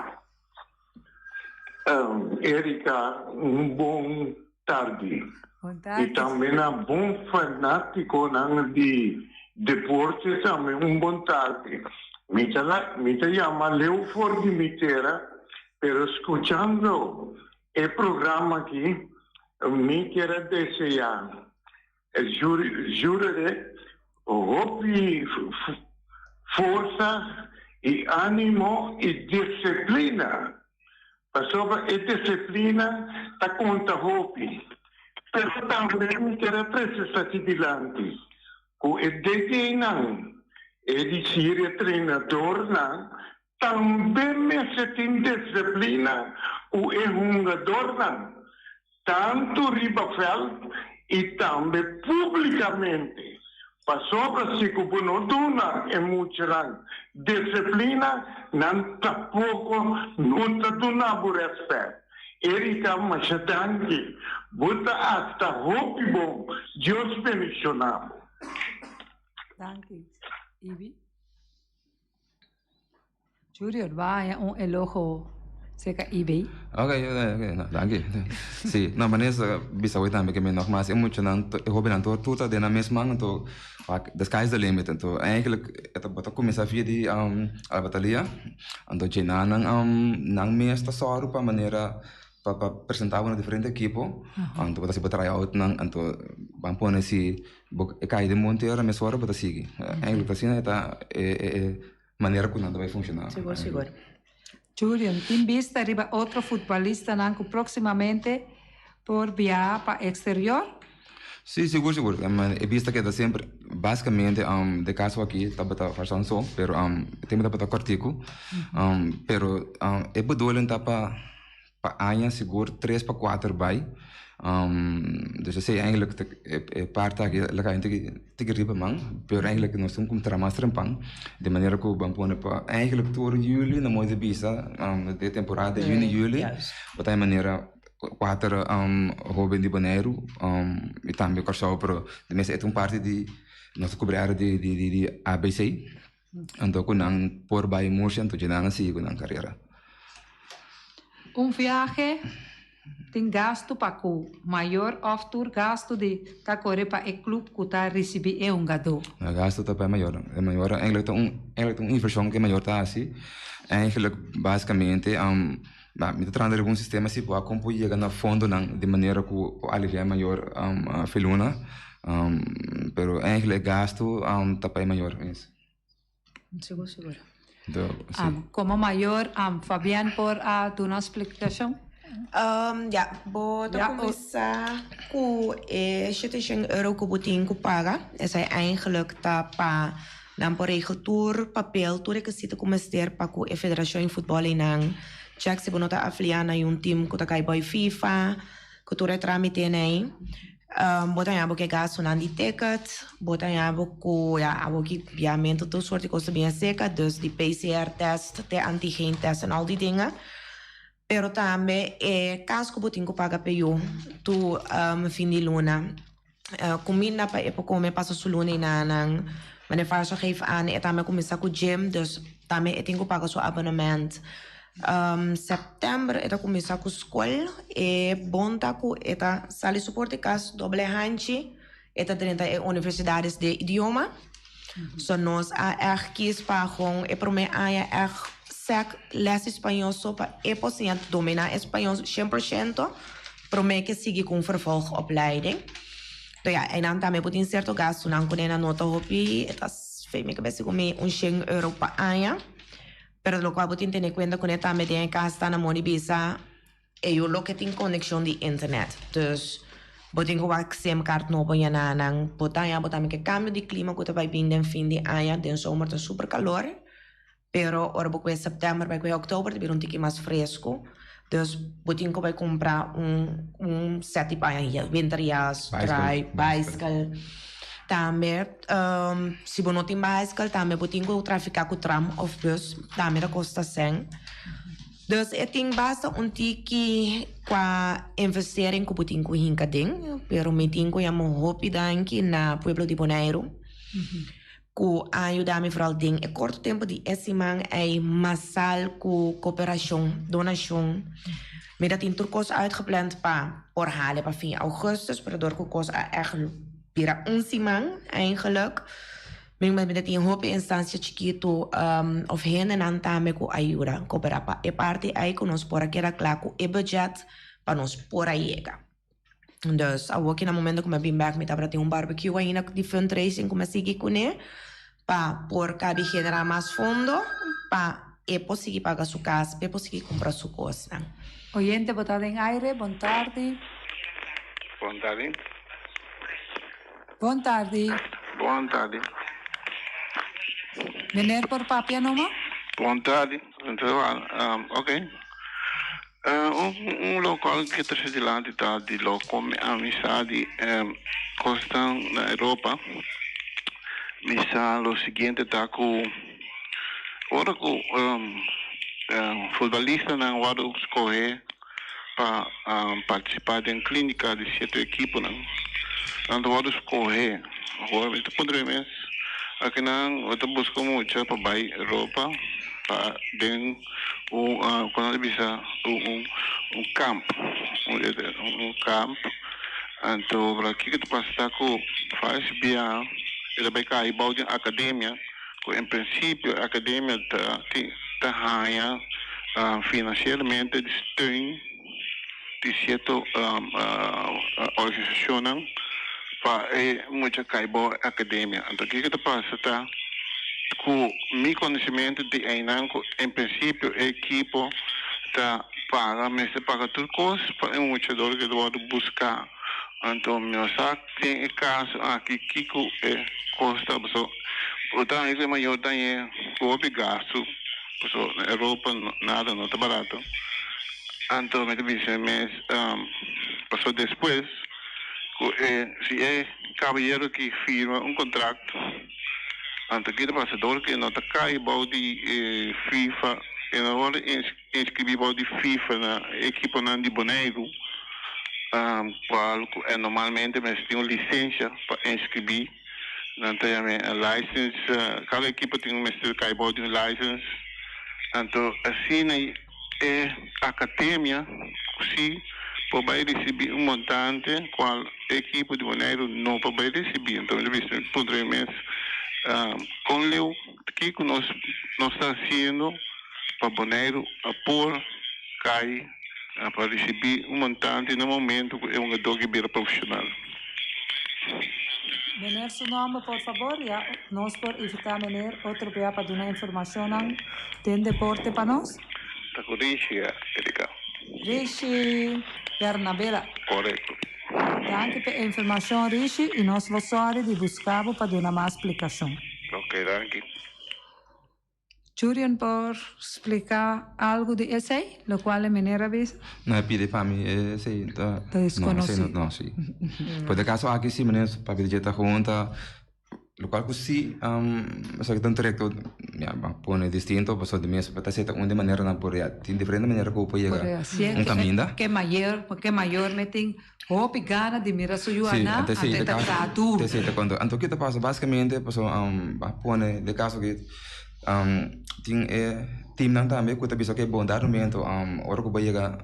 Erika, un bon tardi. Bon tardi. Y tambe na bon fanaticonan di deporte tambe un bon tardi. Mi ta la, mi ta yama leu for di mi tera, pero scuchando e programa aki, mi kier a desea Jurere hopi forsa y animo y disciplina, pasobra e disciplina ta conta hopi. Pero tambe mi kier a trece esaki dilanti, cu e DJnan, e di Siria trenadornan, tambe mester tin disciplina cu e hungadornan, tantu riba vèlt i tambe públikamente, pasobra si ku bo no duna e muchanan disiplina, nan tampoko no ta duna bo rèspèt. Erika, masha danki. Bo ta asta hopi bon. Dios bendishoná bo. Danki, Ibi. Jurior ba haña un elogo serka eBay. Ok, ok, no, danki. Sí, no, manera bisa hoy tambe ke mi nogmaals e muchanan, e hobennan tur tur ta den nan mes man, anto wak the sky is the limit. Anto eigenlijk e ta bo ta kuminsá via di Albertalia, anto dje nan nan mes ta sòru pa manera pa pa presentá bo na diferente ekipo, anto bo ta hasi bo try-out nan, anto ban pone si Bo e kai den Montero mesora bo ta sigui. Eigenlijk asina e ta e e manera ku nan ta bai funshoná. Sigur sigur. Julian, tin bista riba otro futbalistanan ku próksimamente por biaha pa eksterior? Sí, sigur sigur. E bista keda semper básikamente de kaso aki tabata Farsan so, pero e tempu tabata kòrtiku. Pero e bedoeling ta pa Pa aña sigur tres pa kuater bai. Dus esei eigenlijk ta e parti aki la kai tiki tiki riba man, pero eigenlijk nos tin ku traha mas trempan, di manera ku ban pone pa eigenlijk tur juli no moe di bisa de temporada di juni juli bo ta e manera kuater hoben di Boneiru i tambe Kòrsou pero di mes e ta un parti di nos ta kubri área di di di ABC anto ku nan por bai Murcia anto dje nan a sigui ku nan karera. Un viahe tin gastu pa ku mayor òf tur gastu di ta kore pa e klup ku ta risibí e hungadó. E gastu ta pa e mayor. E mayor eigenlijk ta un eigenlijk ta un invershon ku e mayor ta hasi. Eigenlijk basikamente mi ta trahando riba un sistema si bo a kon por yega na fondonan di manera ku por aliviá e mayor filuna. Pero eigenlijk e gastu ta pa e mayor mes. Sigur sigur. Komo mayor Fabian por a duna un splikashon? Ya, bo ta kuminsá ku e 700 euro ku bo tin ku paga. Esei eigenlijk ta pa nan por regel tur papel, tur rekisito ku mester pa ku e federashon di futbòl einan. Check si bo no ta afiliá na un team ku ta kai bou FIFA, ku tur e trámitenan ei. Bo ta haña bo ku e gastunan di ticket, bo ta haña bo ku ya awoki biamentu tur soort di kos ta bien seka, dus di PCR test te antigen test en al die dingen. Pero tambe e kas ku bo tin ku paga p'e yu tur fin di luna. Kuminda pa e por kome pasa su luna i nanan. Meneer Farso geeft aan e tambe a kuminsá ku gym, dus tambe e tin ku paga su abonement. Sèptèmber e ta kuminsá ku skol. E bon ta ku e ta sali su por di kas doble hanchi, e ta drenta e universidades de idioma. So nos a ègt kies pa gewoon e promé aña ègt sèk lès di spañó so pa e por siña dominá e spañó shen por shento promé ke sigui ku un vervolgopleiding. To ya, einan tambe bo tin sierto gastunan ku nan no ta hopi, e ta fe mi kabes sigur mi un shen euro pa aña, pero lokual bo tin tene kuenta kuné tambe den e kas ta na moni bisa E yu loke tin konekshon di internet. Dus bo tin ku wak simkaart nobo yena nan. Bo ta haña bo tambe ke kambio di klima ku ta bai bin den fin di aña. Den zomer ta super kalor, pero ora bo kue sèptèmber bai kue òktober ta bira un tiki mas fresku. Dus bo tin ku bai kumpra un un sèt di paña, winterjas, trui, baiskel. Tambe si bo no tin baiskel tambe bo tin ku trafiká ku tram òf bùs, tambe ta kosta sèn. Dus e tin basta un tiki kua investering ku bo tin ku hinka den, pero mi tin ku yama hopi danki na pueblo di Boneiru ku a yuda mi vooral den e korto tempu di e siman ei masal ku koperashon, donashon. Mi ta tin tur kos uitgepland pa por hale pa fin augustus, pero dor ku kos a ègt bira un siman eigenlijk. Mi mi ta tin hopi instancia chikitu of hendenan tambe cu a yuda coopera pa e parti ey cu nos por a keda cla cu e budget pa nos por a yega. Dus awoki na momento cu mi a bin bek mi tabata tin un barbecue ainda di fundraising cu mi a sigui cune pa por cabi genera mas fondo pa e por sigui paga su cas, pa e por sigui cumpra su cosnan. Oyente bo ta den aire, bon tardi. Bon tardi. Bon tardi. Bon tardi. Meneer por papia numa? Bon tardi. Ok. Un local ke trese dilanti ta di lo come ami sa di cosnan na Europa. Mi sa lo siguiente ta cu ora cu futbolistanan wordo scoge pa participa den clinica di cierto equiponan. Nan ta wordo scoge. Awor mi ta puntra mi mes, akinan bo ta busca mucha pa bay Europa pa den un, con nan ta bisa, un un camp, un camp. Anto pero kico ta pasa ta cu varios bia e ta bay cay bao di un academia. Ku en prinsipio e akademia ta tin ta haña finansieramente di steun di sierto organisashonnan pa e mucha kai bou e akademia. Anto kiko ta pasa ta ku mi konosementu di einan ku en prinsipio e ekipo ta paga mester paga tur kos pa e mucha dor ke ta wòrdu buská. Anto mi no sa den e kaso aki kiko e kosta paso bo ta haña ku e mayor ta haña hopi gastu paso na Europa nada no ta barato anto mi ta bisa mi mes paso despues ku e si e kabayero ki firma un kontrakto anto ki ta pasa dor ku e no ta kai bou di FIFA e no wòrdu Inscribi bou di FIFA na ekiponan di Boneiru, cual cu e normalmente mester tin un licencia pa inscribi. Nan ta yama e license, cada ekipo tin mester cay bou di un license. Anto asina e academia si por bay ricibi un montante cual e ekipo di Boneiru no por bay ricibi. Anto mi ta bisa, mi puntra mi mes, con leu kico nos nos ta haciendo? pa Boneiru a por kai pa risibí un montante na momento ku e hungadó ke bira profeshonal. Meneer su nomber por fabor, ya nos por invita meneer otro bia pa duna informacionnan den deporte pa nos. Ta ku Rishi ya, Erika. Rishi Bernabela. Korekto. Danki p'e informacion Rishi y nos lo sori di busca bo pa duna mas splicacion. Ok, danki. Jurian por splica algo di esey, locual e meneer a bisa? No, e pidi pa mi esey ta. Ta desconoci. No, no, si. Por e caso aki si meneer papia di dje ta gewoon ta locual cu si esaki ta un trayecto ya bo a pone distinto pasobra di mes ta seta un di maneranan por ya tin diferente manera cu bo por yega un caminda. Ke mayor ke mayor me tin hopi gana di mira su yu ana anto e ta traha duro. Si, anto ki ta pasa basicamente pasobra bo a pone den caso ki tin e teamnan tambe ku ta bisa ke bon dado momento ora ku bo yega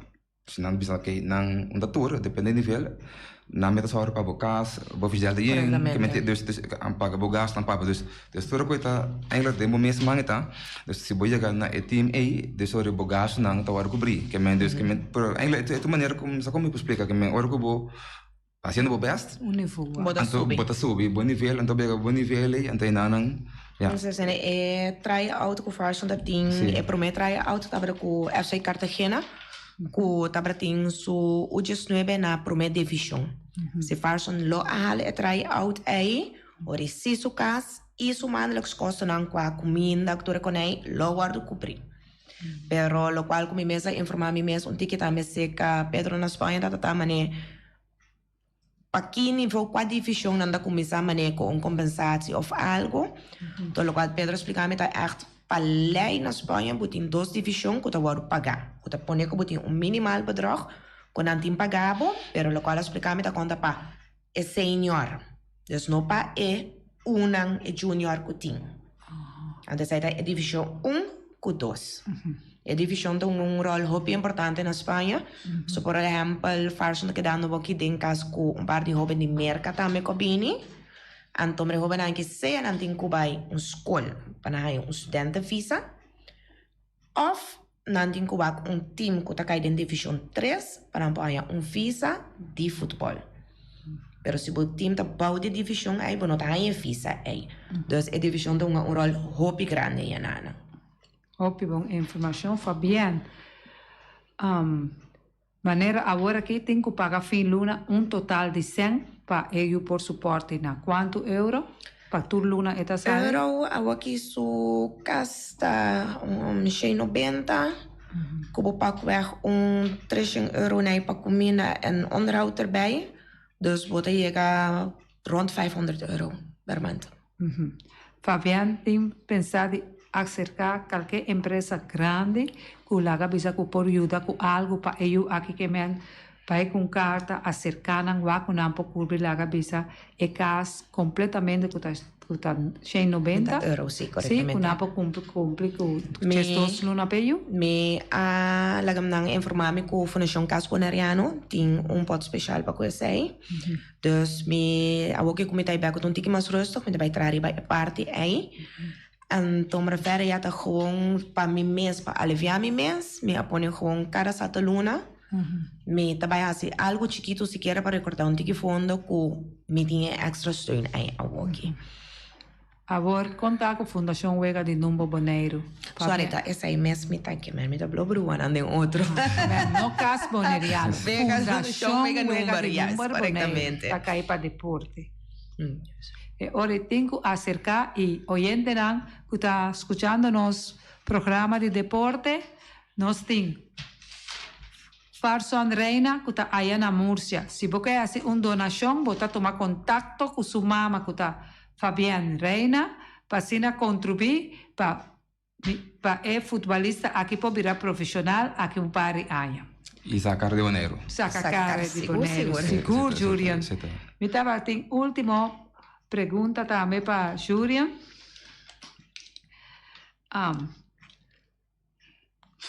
si nan bisa ke nan un ta tur depende di nivel nan mester sòru pa bo kas bo fisial ta yen dus dus nan paga bo gas nan paga dus dus tur ku ta eigenlijk den bo mes man e ta dus si bo yega na e team ei dus ora bo gastunan ta wòrdu kubrí ke men dus ke men pero eigenlijk e ta un manera ku mi sa kon mi por splika ke men ora ku bo Haciendo bo best. Un nivel. Bo ta Anto subi. bo ta subi bo nivel, anto bega bo nivel ei, anto enanan, ya. Entonces en e try out ku Farson ta tin, Sí. e prome try out tabata ku FC Cartagena, ku tabata tin su U diesnuebe na prome division. Si Farson lo a hala e try out ei, ora e si su kas i su maandelijks kostonan kua kuminda ku tur e konei lo wòrdu kubrí. Pero lokual ku mi mes a informá mi mes un tiki tambe serka Pedro na Spaña ta tratá manera pa ki nivel, kua divishon nan ta kuminsá manera ku un kompensatie òf algu. To lokual Pedro a splika mi ta ègt pa lei na Spaña bo tin dos divishon ku ta wòrdu pagá, ku ta pone ku bo tin un minimal bedrag ku nan tin pagá bo, pero lokual a splika mi ta konta pa e senior, dus no pa e unan, e junior ku tin. Anto esei ta e divishon un ku dos. E divishon ta hunga un ròl hopi importante na Spaña. So por ehèmpel, Farson ta kedando bo aki den kas ku un par di hóben di Merka tambe ku a bini. Anto e hóbennan aki sea nan tin ku bai un skol pa nan haña un studentenvisa òf nan tin ku wak un team ku ta kai den divishon tres pa nan por haña un visa di futbòl. Pero si bo team ta bou di divishon ei, bo no ta haña e visa ei. Dus e divishon ta hunga un ròl hopi grandi ei anana. Hopi bon informashon, Fabienne. Manera awor aki tin ku paga fin luna un total di sèn pa e yu por suporte na kuantu euro pa tur luna e ta sali? Euro awor aki su kas ta un shen nobenta ku bo pakweg un treshen euro nei pa kuminda en onderhoud erbij dus bo ta yega rond 500 euro per maand. Fabian tin pensa di aserká kalke empresa grandi ku laga bisa ku por yuda ku algu pa e yu aki ke men bai ku un karta aserká nan wak ku nan por kubri laga bisa e kas kompletamente ku ta ku ta shen nobenta euro si si korektamente ku nan por kumpli kumpli ku djesdos luna p'e yu. Mi a laga nan informá mi ku Fundashon Kas Boneriano tin un pòt speshal pa ku esei. Dus mi awor ku mi ta bek ku ta un tiki mas rustig mi ta bai traha riba e parti ei. Anto mi refer ya ta gewoon pa mi mes pa alivia mi mes mi a pone gewoon kada sata luna mi ta bai hasi algu chikitu sikiera pa rekorda un tiki fondo ku mi tin e extra steun ei awoki. Awor konta ku Fundashon Wega di Numbo Boneiru. Sorry, ta esei mes mi ta kimer. Mi ta blo bruanan den otro. No Kas Boneriano. Fundashon Wega di Number Boneiru ta kai pa deporte. E ora e tin ku aserká i oyentenan ku ta skuchando nos programa di deporte, nos tin Farson Reina ku ta aya na Murcia. Si bo ke hasi un donashon bo ta tuma kontakto ku su mama ku ta Fabienne Reina pa asina kontribuí pa pa e futbalista aki por bira profeshonal aki un par di aña. I saca di Boneiru. Saca cara di Boneiru, sigur Jurian. Mi tabatin ultimo pregunta tambe pa Jurian.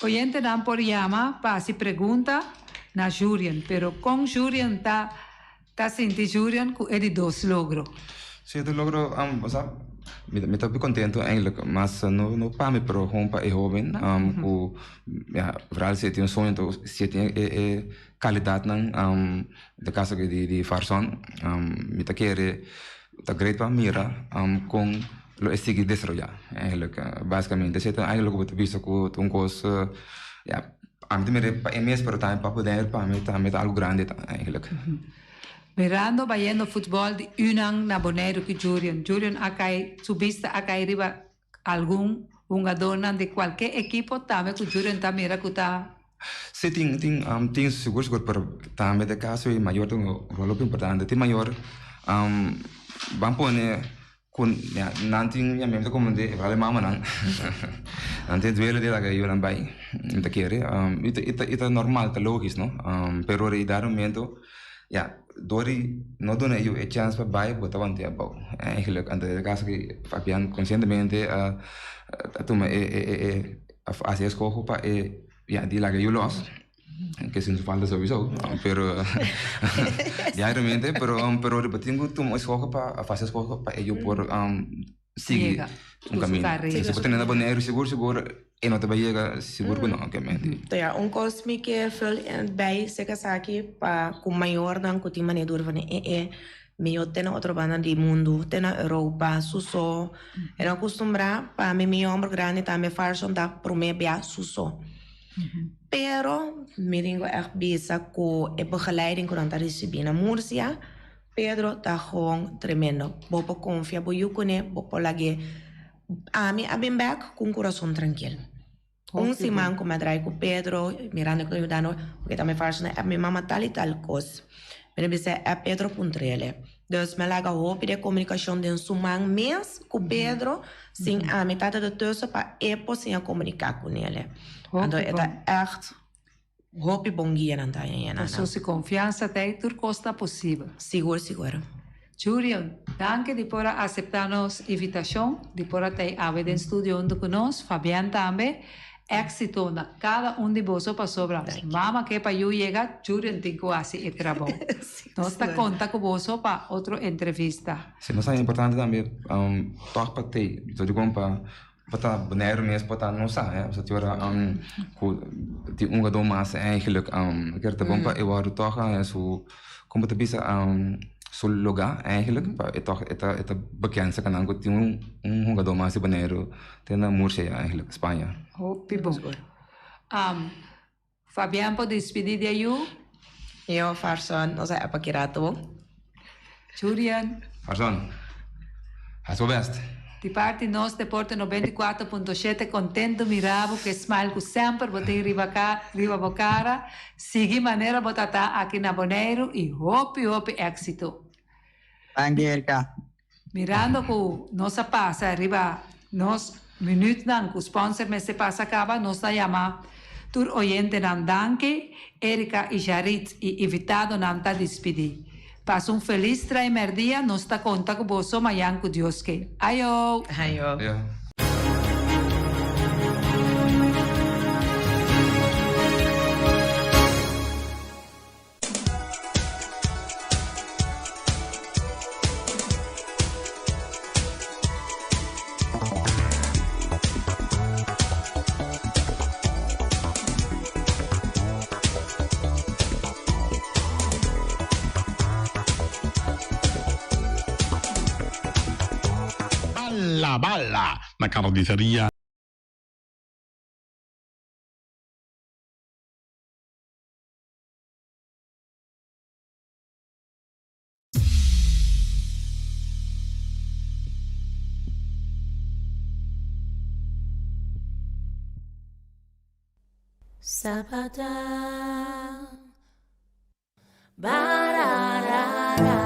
Oyentenan por yama pa hasi pregunta na Jurian, pero kon Jurian ta ta sinti Jurian ku e di dos logro? Si e dos logro, osea, mi mi ta hopi contento eigenlijk, mas no no pa mi pero gewoon pa e hoben ku ya vooral si e tin un soño anto si e tin e e kalidatnan den kaso di di Farson mi ta kere ta great pa mira kon lo e sigui desaroyá eigenlijk. Básicamente esei ta eigenlijk loke bo ta bisa ku ta un kos ya ami ta mira pa e mes pero tambe pa poder pa mi tambe ta algu grandi eigenlijk. Mirando bayendo futbòl di Unan na Boneiru ku Jurion. Jurion a kai su bista a kai riba algun. hungadónan di kualke ekipo tambe ku Jurgen ta mira ku ta. Si tin tin tin sigur sigur pero tambe den kaso e mayor ta un rol hopi importante. Tin mayor ban pone ku ya nan tin ya mi ta komprende e mamanan nan tin duele di laga e yunan bai mi ta kere i ta normal ta logis no pero e dado momento ya dor di no duna e yu e chèns pa bai bo ta want'é abou eigenlijk anto den e kaso aki Fabian konsientemente a tuma e a hasi eskoho pa e ya di laga yu los ke sin su falta souiso pero diariamente pero pero riba tin ku tuma eskoho pa a fasi eskoho pa e yu por sigui un kaminda si bo tene na Boneiru sigur sigur e no ta bai yega sigur ku no obviamente. Ya un kos mi ke vul bij seka esaki pa ku mayornan ku tin manera duru van e e Mi yo te na otro banda di mundu, te na Europa, su so. E no acostumbrá pa mi mi homber grandi tambe Farson ta promé bia su so. Pero mi tin cu echt bisa cu e begeleiding cu nan ta ricibi na Murcia, Pedro ta gewoon tremendo. Bo por confia bo yu cune, bo por lag'é. Ami a bin bek cu un curason tranquil. Un siman ku mi a drai ku Pedro, mirando ku ta yudando, porque ta mi farsa na app mi mama tal i tal kos. Mi ta bisa e Pedro puntr'ele. Dus mi a laga hopi di e komunikashon den su man mes ku Pedro, sin ami tata ertussen pa e por siña komuniká ku nele. Anto e ta ègt hopi bon guia nan ta haña nan. Pasobra si konfiansa ta ei, tur kos ta posibel. Sigur, sigur. Jurion, danki di por a aseptá nos invitashon, di por a ta ei awe den studio huntu ku nos. Fabian tambe. Éksito na kada un di boso pasobra mama ke pa yu yega, Jurion tin ku hasi e trabou. Nos ta konta ku boso pa otro entrevista. Si, nos ta importante tambe tòg pa tei, dikon pa Por ta Boneiru mes, por ta nos sa, eh. Pasobra tin ora ku tin un gadó mas eigenlijk kier ta bon pa e wòrdu tòg su, kon bo ta bisa, su lugá eigenlijk pa e tòg e ta e ta bekend serka nan ku tin un hungadó mas di Boneiru te na Murcia ya eigenlijk, Spaña. Hopi bon. Fabian por dispidí di ayu. Yo, Farson, nos a epa ki rato bo. Jurian. Farson, hasi bo best. Di parti nos Deporte 94.7 contento mira bo cu e smile cu semper bo tin riba ca riba bo cara. Sigui manera bo ta ta aki na Boneiru y hopi hopi exito. Danki Erika. Mirando cu nos a pasa riba nos minuutnan cu sponsor mester pasa caba, nos ta yama tur oyentenan danki, Erika y Jaritz y invitadonan ta dispidi. Pasa un feliz traimerdia, nos ta conta cu boso mayan cu Dios ke. Ayo! Ayo. Bala bala na carniceria. Sabata Bararara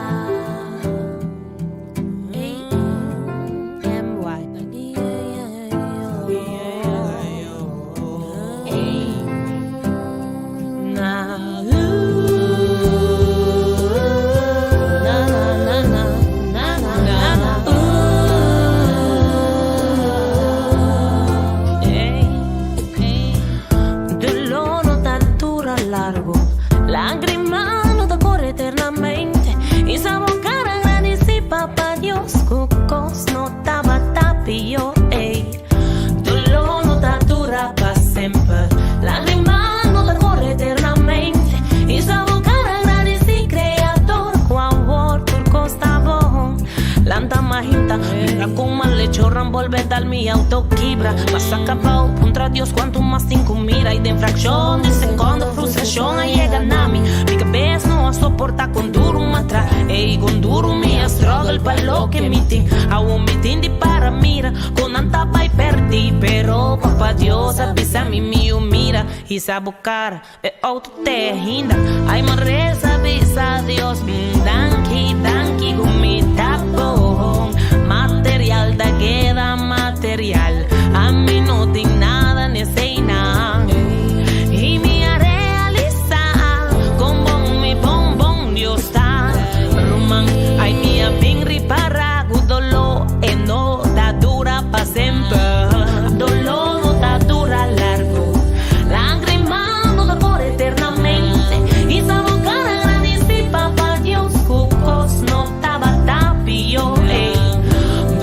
Dolor no ta dura largo, Lágrima no ta kore eternamente I sa bo kara gradisí Papa Dios ku kos no tabata pió ey Doló no ta dura pa semper Lágrima no ta kore eternamente I sa bo kara gradisí Kreador ku awor tur kos ta bon Lanta mahinta mira kon malechornan bolbe dal mi auto kibra Pasa kabou puntra Dios kuantu mas tin ku mira I den frakshon di sekondo frustrashon a yega na mi Mi kabes no a soporta kon duru m'a tra Ey kon duru mi a struggle pa loke mi tin Awor mi tin di para mira kon nan ta bai perdi Pero. Pero papa Dios a bisa mi mi yu mira hisa bo cara e auto te ainda. Ay m'a reza bisa Dios mm danki danki cu mi ta bon. Material ta keda material ami no tin nada n'eseinan. Y mi a realisa con bon mi bon bon Dios ta. Ruman ay mi a bin ripara cu doló e no ta dura pa semper. Doló no ta dura largo. Lágrima no ta por eternamente. Y sa bo cara gradici Papa Dios cu cos no tabata pió. Ey,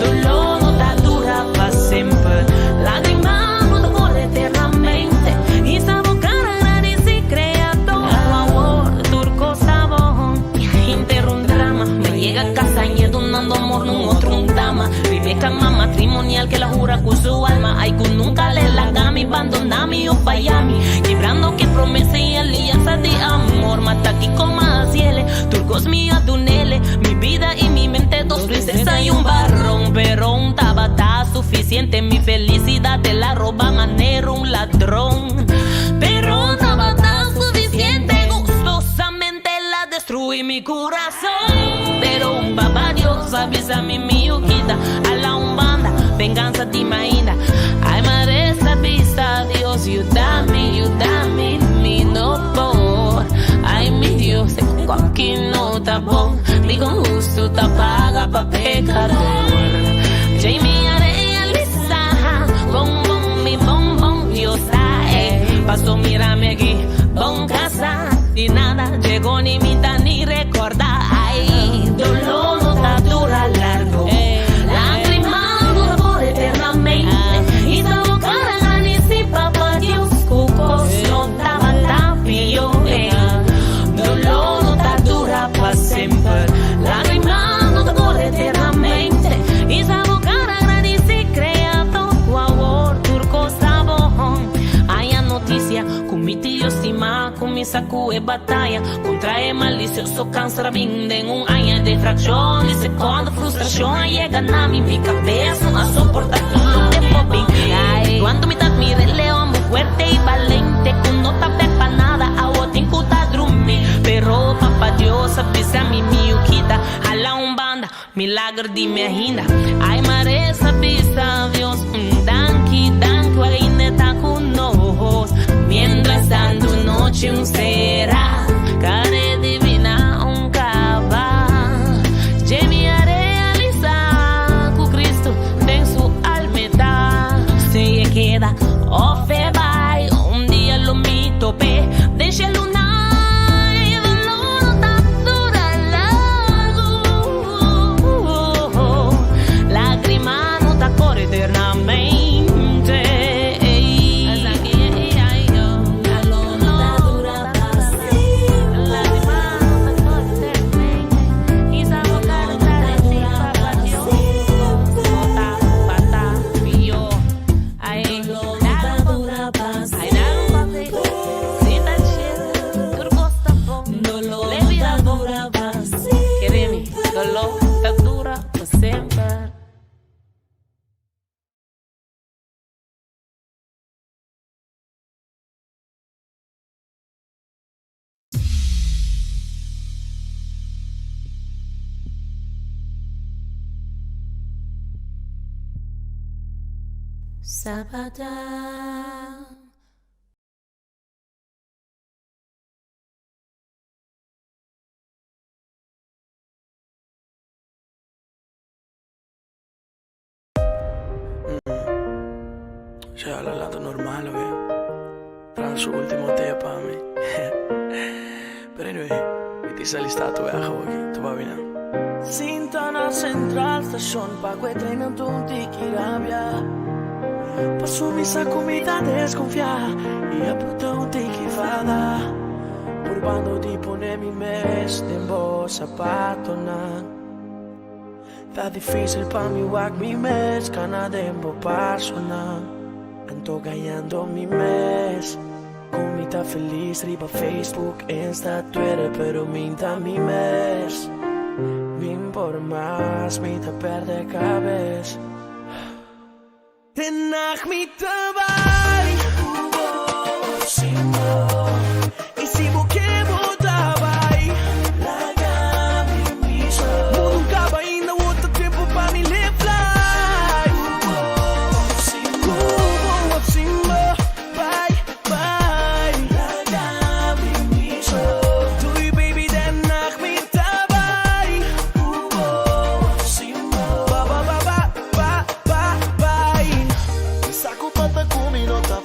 doló no ta dura pa semper. Lágrima no ta por eternamente. Y sa bo cara gradici Creador cu awor tur cos ta bon. Henter un drama. Mi a yega casa y e dunando amor nun otro un dama. Riba e cama matrimonial que el a hura cu su alma. Ay cu nunca l'e laga mi, bandona mi o faya mi. Kibrando ke promesa y alianza di amor. Mata kico m'a haciele, tur cos mi a dunele. Mi bida y mi mente, dos princesa y un barron. Pero un tabata suficiente, mi felicidad el a roba manera un ladron. Pero un tabata suficiente, gustosamente el a destrui mi curason. Pero un Papa Dios a bisa mi mi yukita ala un banda, venganza di mainda. Ay m'a reza bisa Dios yuda mi, yuda mi, mi no por. Ay mi Dios, e cu aki no ta bon, dicon hustu ta paga pa pecador. Djei mi a realisa con bon mi bon bon Dios ta ey. Paso mira mi aki bon casa, di nada llegó ni mi ta ni recorda. Ay, dolor no ta dura largo, lágrima dura por eternamente. Y ta bo cara granici Papa Dios cu cos no tabata pió. Ey, dolor no ta dura pa semper, lágrima no ta corre eternamente. Y ta bo cara granici Creador cu awor tur cos ta bon. Haya noticia cu mi tio stima cuminsa cu e bataya contra e malicioso cancer a bin den un aña de fraccion di secondo frustracion a yega na mi mi cabes no a soporta tur loke por bin. Ay, cuanto mi ta admira e leon muy fuerte y balente cu no ta bek pa nada awo tin cu ta drumi pero papa Dios a bisa mi mi yu kita hala un banda Milagro di mi ainda. Ay mare sa bisa Dios un danki, danki wak ainda ta ku nos. Mientras tanto nochi un sera, kare divina un kaba. Dje mi a realisa ku Cristo den su almeta. Si e keda of e bai, un dia lo mi tope den shelu. Ya la lata normal oe. Traha su ultimo tea pa mi. Pero anyway, mi tin sa lista tu weg awo aki. Tu babi nan. Sinta na Central Station pa ku e trein anto un tiki rabia. Paso mi sa ku mi ta deskonfia i a puta un tiki fada. Purbando di pone mi mes den bo sapatonan. Ta difícil pa mi wak mi mes kana den bo pasonan. Anto gañando mi mes ku mi ta felis riba Facebook, Insta, Twitter, pero mi ta mi mes. Min por mas mi ta perde kabes. Te nag mi ta bai.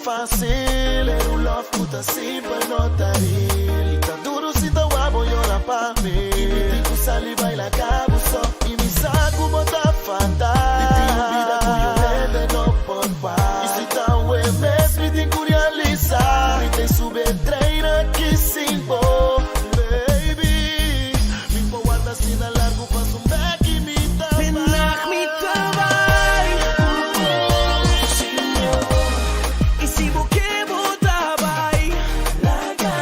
fásil. Pero un love ku ta simpel no ta real. I ta duru si ta wak bo yora pa mi. I mi tin ku sali baila kabo so. I mi sa ku bo ta fatal. Mi tin un bida ku niun hende no por wak. I si ta awe mes mi tin ku realisá. Mi ta sube trein aki sin bo, baby. Mi por warda asina largu paso un bek i mi ta bai. Mi ta bai. I si bo ke bo ta bai. Laga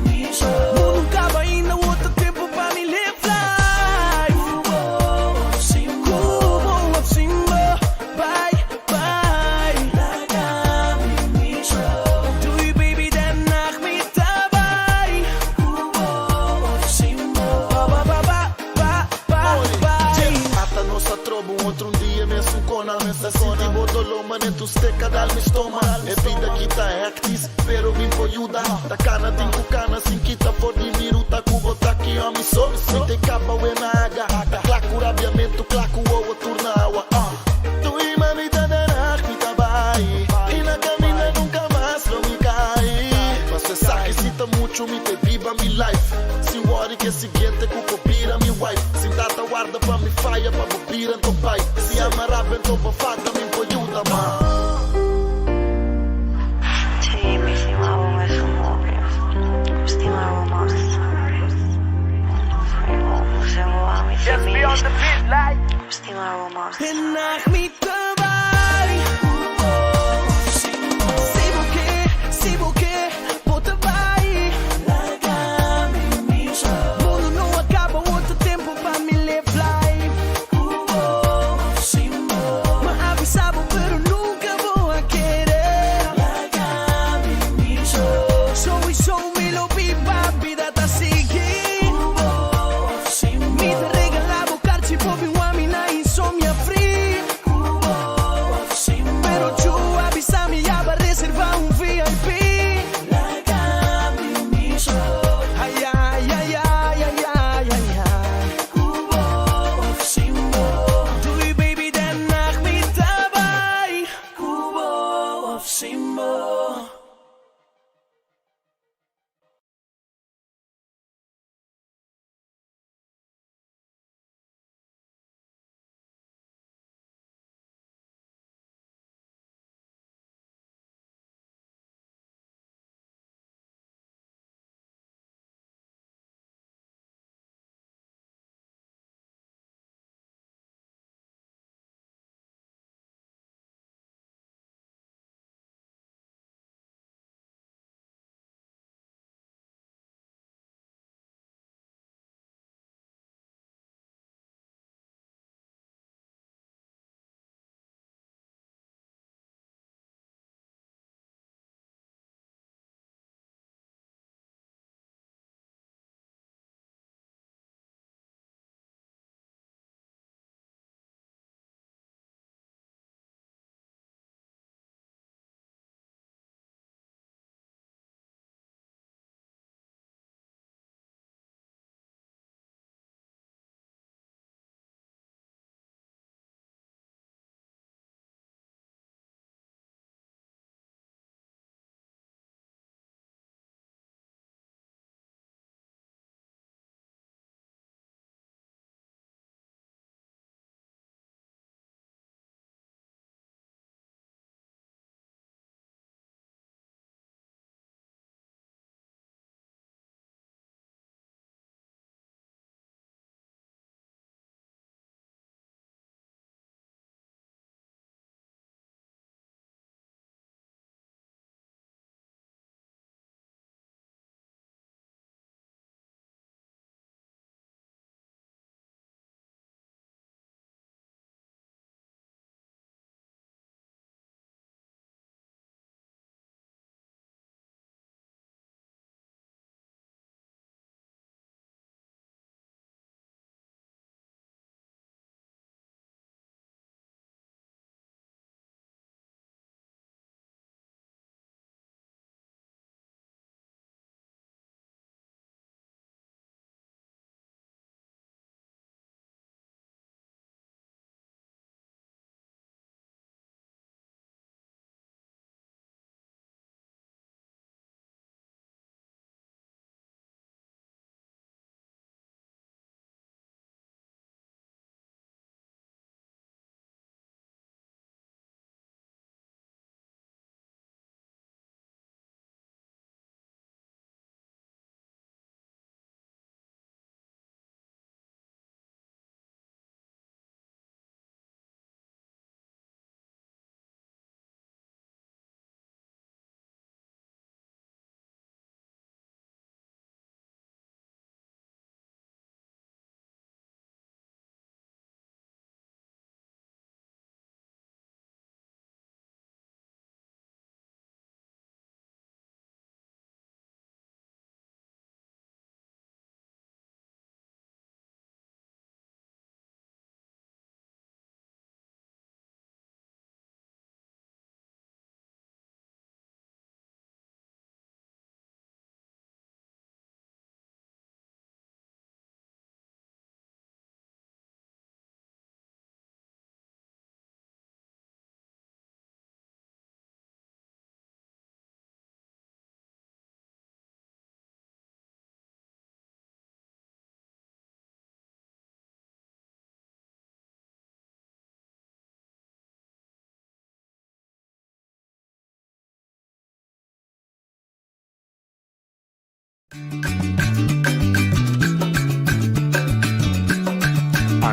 mi so. Mundu no kaba ainda, otro tempu pa mi live life. Ku bo òf sin bo, bye bye. Laga mi so. Doei baby, daarna mi ta bai. Ku bo òf sin bo, ba ba ba ba ba bye. Ata nos a troba un otro dia mesun kona. Ta sinti bo doló manera tu steka dal mi stoma. E bida aki ta hectisch, pero mi por yuda. Ta kana tin ku kana sin kita for di mi ruta. Ku bo ta ki mi so. Mi te kaba we na aga. Ta kla ku rabiamentu, kla ku wowo tur na awa. Doei mami ta daarna mi ta bai. I na kaminda nunka mas lo mi kai. Paso esaki si ta muchu mi te biba mi life. Sin worry ku e siguiente ku por bira mi wife. Sin tata warda pa mi faya pa bo bira anto pai. Si amará bento pa falta mi por yuda ma. Sí, mi stima bo mesun hopi. Mi stima bo mas. Mi stima bo mas. Mi ta bai. Si bo ke, si bo ke, bo ta bai. Laga mi so. Mundu no a kaba, otro tempu pa mi live life. M'a avisá bo, pero nunka bo a kere. Laga mi so. Sowieso mi lo biba, bida ta sigui. Mi ta regalá bo karchi, bo bin wak mi na Insomnia Free.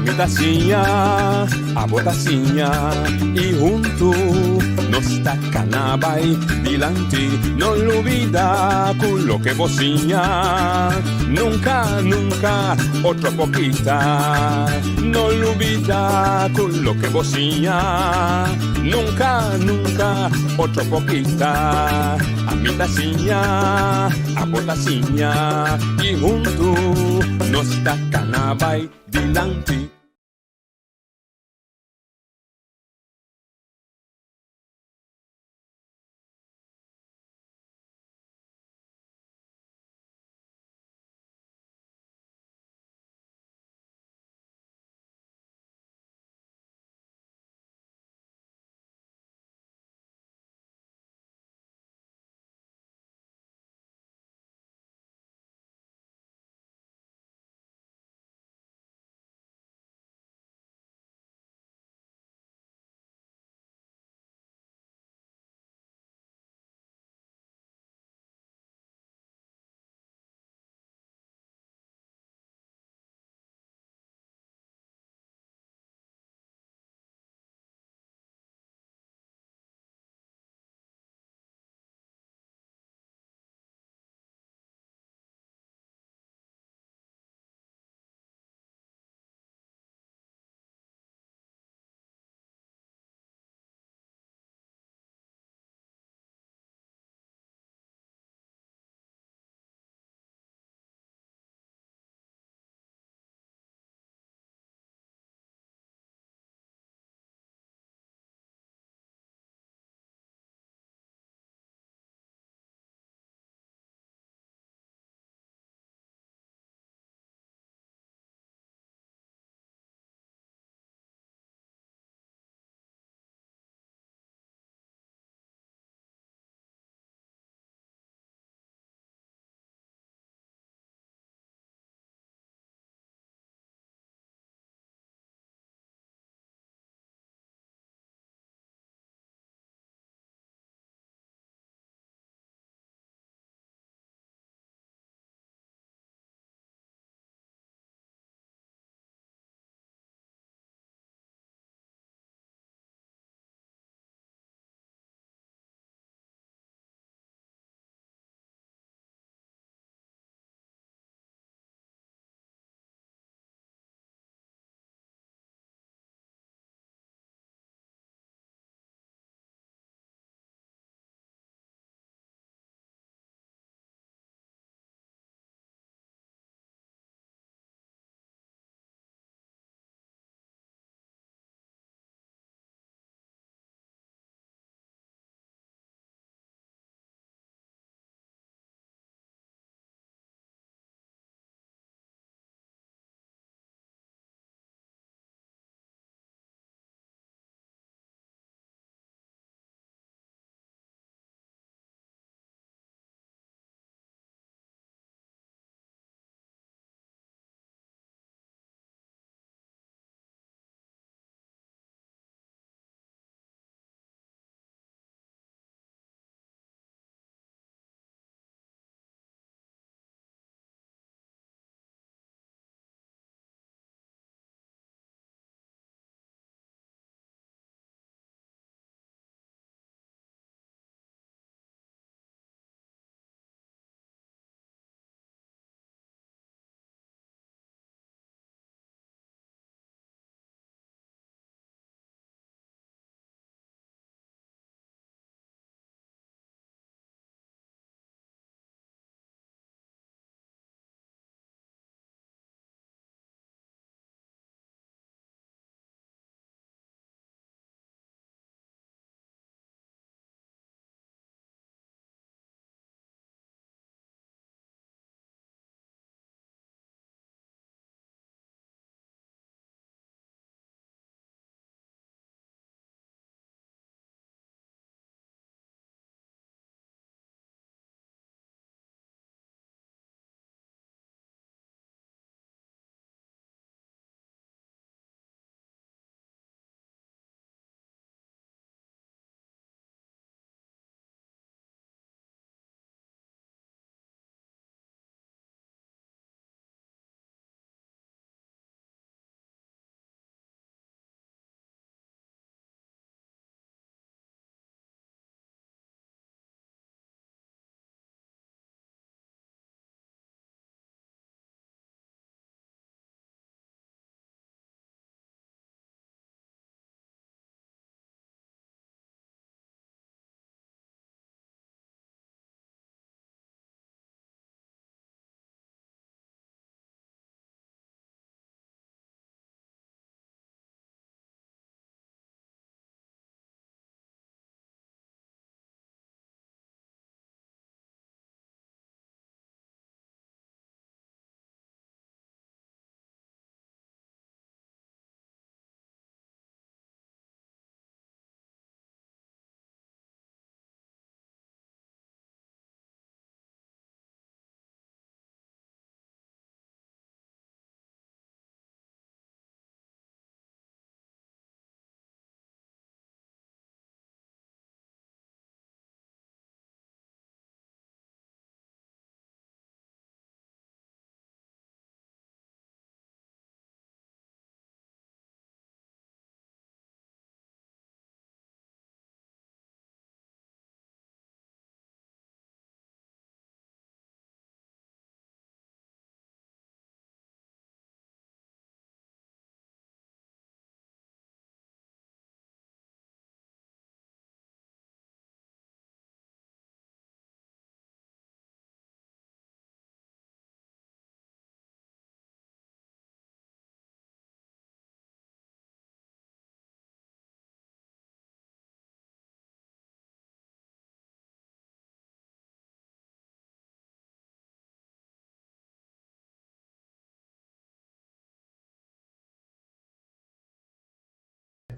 Ami ta siña, abo ta siña y hunto nos ta cana bay dilanti. No lubida cu loke bo siña nunca, nunca otro por kita. No lubida cu loke bo siña nunca, nunca otro por kita. Ami ta siña, abo ta siña y hunto nos ta cana bay dilanti.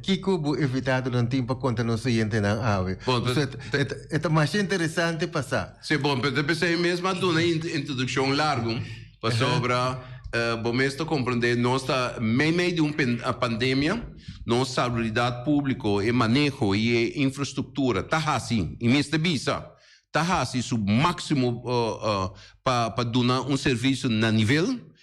Kiko bo invitadonan tin pa konta nos oyentenan awe? Bon, E ta masha interesante pa sa. Sí, bon, pero ta p'esei mes m'a duna e introdukshon largu, pasobra bo mes ta komprendé nos ta meimei di un pandemia, nos salubridat públiko, e maneho i e infrastruktura ta hasi, i mester bisa, ta hasi su máksimo pa duna un servisio na nivel.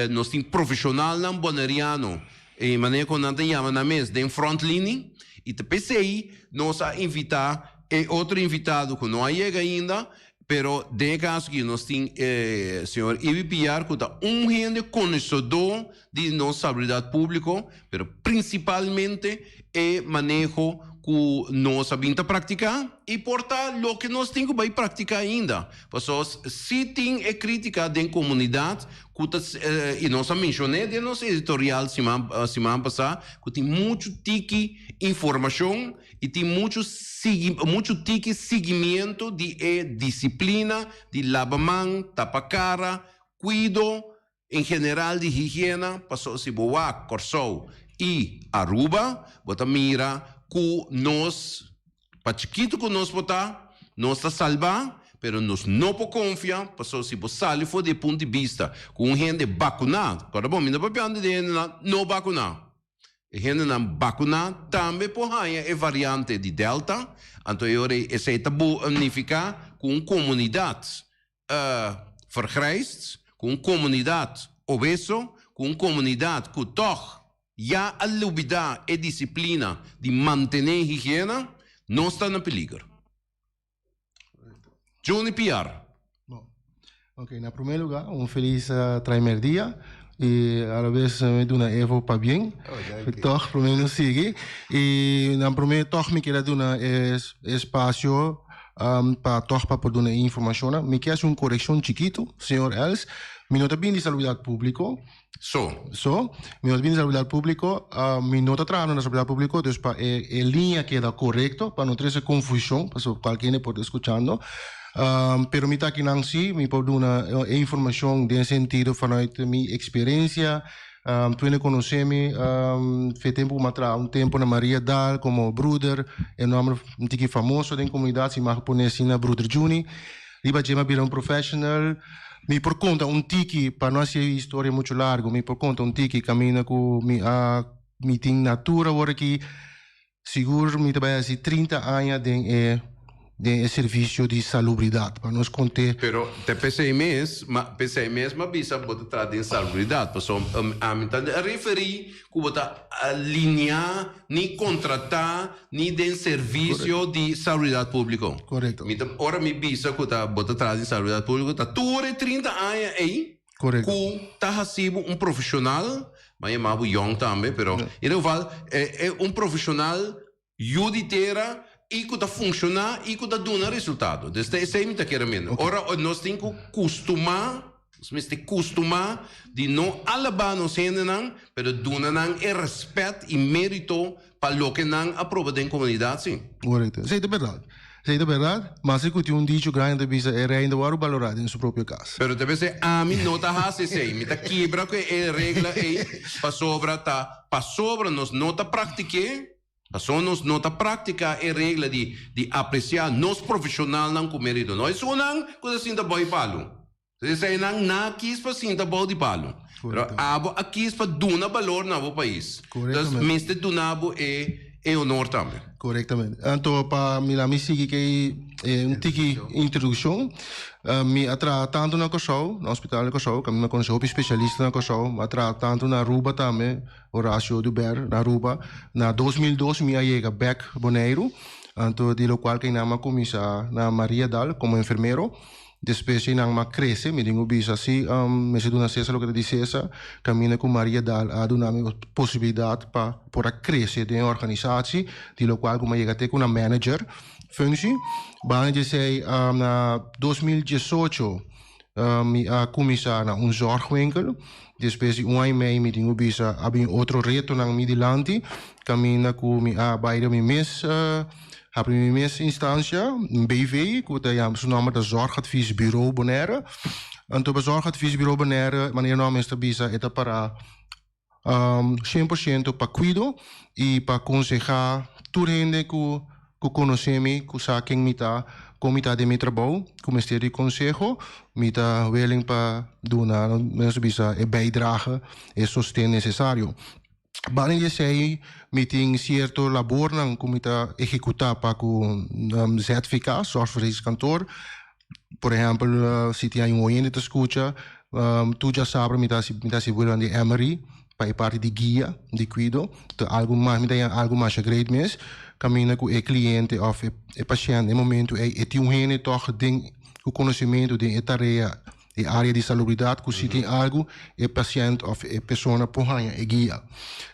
Nos tin profeshonalnan boneriano, e manera ku nan ta yama nan mes, den frontlinie, i ta p'esei nos a invitá e otro invitado ku no a yega ainda, pero den e kaso aki nos tin e señor Ibi Piar ku ta un hende konosedó di nos salubridat públiko, pero prinsipalmente e maneho ku nos a bin ta praktiká i por ta loke nos tin ku bai praktiká ainda. Pasobra si tin e krítika den komunidat ku ta i nos a menshoné den nos editorial siman siman pasá ku tin muchu tiki informashon i tin muchu sigui muchu tiki siguimiento di e disiplina di laba man, tapa kara, kuido En general di higiena, paso si bo wak Kòrsou i Aruba, bo ta mira ku nos, pa chikitu ku nos por ta, nos ta salbá, pero nos no por konfia, paso si bo sali for di e punto di bista ku un hende bakuná, kòrda bon, mi no papiando di hendenan no bakuná, e hendenan bakuná tambe por haña e variante di Delta, anto e ora ei esei ta nifiká ku un komunidat vergrijsd, ku un komunidat obeso, ku un komunidat ku tòg ya a lubidá e disiplina di mantené higiena, nos ta na peliger. Johnny Piar. Ok, na promé lugá un felis traimerdia i alabes mi duna Evo pabien. Tòg promé nos sigui i na promé tòg mi kier a duna e espasio pa tòg pa por duna e informashonnan. Mi ke hasi un korekshon chikitu, señor Els. Mi no ta bini di Salubridat Públiko. So. So. Mi no ta bini di Salubridat Públiko. Mi no ta trahando na Salubridat Públiko, dus pa e e liña keda korekto, pa no trese konfushon, pasobra kualke hende por ta skuchando. Pero mi ta akinan sí, mi por duna e informashon den sentido vanuit mi eksperensia. Tur hende konosé mi, fe tempu ku mi a traha un tempu na Maria Daal komo bruder, e nòmber un tiki famoso den komunidat, si mag pone asina Bruder Juni. Riba dje mi a bira un professional. Mi por konta un tiki, pa no hasi e historia muchu largu, mi por konta un tiki kaminda ku mi a mi tin na tur awor aki. Sigur mi ta bai hasi 30 aña den e den e servisio di salubridat pa nos kont'é. Pero te p'esei mes, ma p'esei mes m'a bisa bo ta traha den salubridat, pasobra ami ta referí ku bo ta alineá ni kontratá ni den servisio di salubridat públiko. Korekto. Mi ta ora mi bisa ku ta bo ta traha den salubridat públiko ta tur e 30 aña ei. Correcto. Ku ta hasi bo un profesional, m'a yama bo yong tambe, pero in ieder geval e un profesional yu di tera i ku ta funshoná i ku ta duna resultado. Dus ta esei mi ta kere mende. Ora nos tin ku kustumá, nos mester kustumá di no alabá nos hendenan, pero duna nan e rèspèt i mérito Pa loke nan a proba den komunidat, si. Korekto. Esei ta bèrdat. Esei ta bèrdat, mas e ku tin un dicho grandi ta bisa e rei no ta wòrdu balorá den su propio kas. Pero ta bisa ami no ta hasi esei. Mi ta kibra ku e regla ei pasobra ta pasobra nos no ta praktik'é, pasobra nos no ta praktiká e regla di di apresiá nos profeshonalnan ku merito. No esunnan ku ta sinta bou e palu. Eseinan na a kis pa sinta bou di palu, pero abo a kis pa duna balor na bo pais. Dus mester duna bo e e honor tambe. Korektamente. Anto pa mi laat mi sigui ku e un tiki introdukshon. Mi a traha tantu na Kòrsou, na hospital di Kòrsou, kaminda mi a konosé hopi spesialista na Kòrsou. Mi a traha tantu na Aruba tambe, Horacio Oduber na Aruba. Na 2002 mi a yega bèk Boneiru, anto di lokual ku einan mi a kuminsá na Mariadal komo enfermero. Despues ei nan a crece, mi tin cu bisa si mester duna Cesar loke ta di Cesar, caminda cu Maria Daal a duna mi posibilidad pa por a crece den e organisatie, di locual cu mi a yega te cu na manager functie. Banda di esey na 2018 mi a cuminsa na un zorgwinkel, despues di un aña y mei mi tin cu bisa a bin otro retonan mi dilanti, caminda cu mi a bay den mi mes Habri mi mes instancia, un BV, cu ta yama, su nomber ta Zorgadviesbureau Bonaire. Anto pa Zorgadviesbureau Bonaire, manera nos mes ta bisa, e ta para 100% pa kuido i pa konsehá tur hende ku ku konosé mi, ku sa ken mi ta, kon mi ta den mi trabou, ku mester di konseho, mi ta willing pa duna, nos ta bisa, e bijdrage, e sosten nesesario. Banda di esei mi tin sierto labornan ku mi ta ehekutá pa ku ZVK, Zorgverzekeringskantoor. Por ehèmpel, si tin algun oyente ta skucha, tur djasabra mi ta hasi mi ta hasi buelonan di MRI pa e parti di guia di kuido. Ta algu mas mi ta haña algu masha great mes, kaminda ku e kliente òf e pashènt e momentu ei e tin un hende tòg den ku konosementu den e tarea E área di salubridat ku si tin algu e pashènt òf e persona por haña e guia.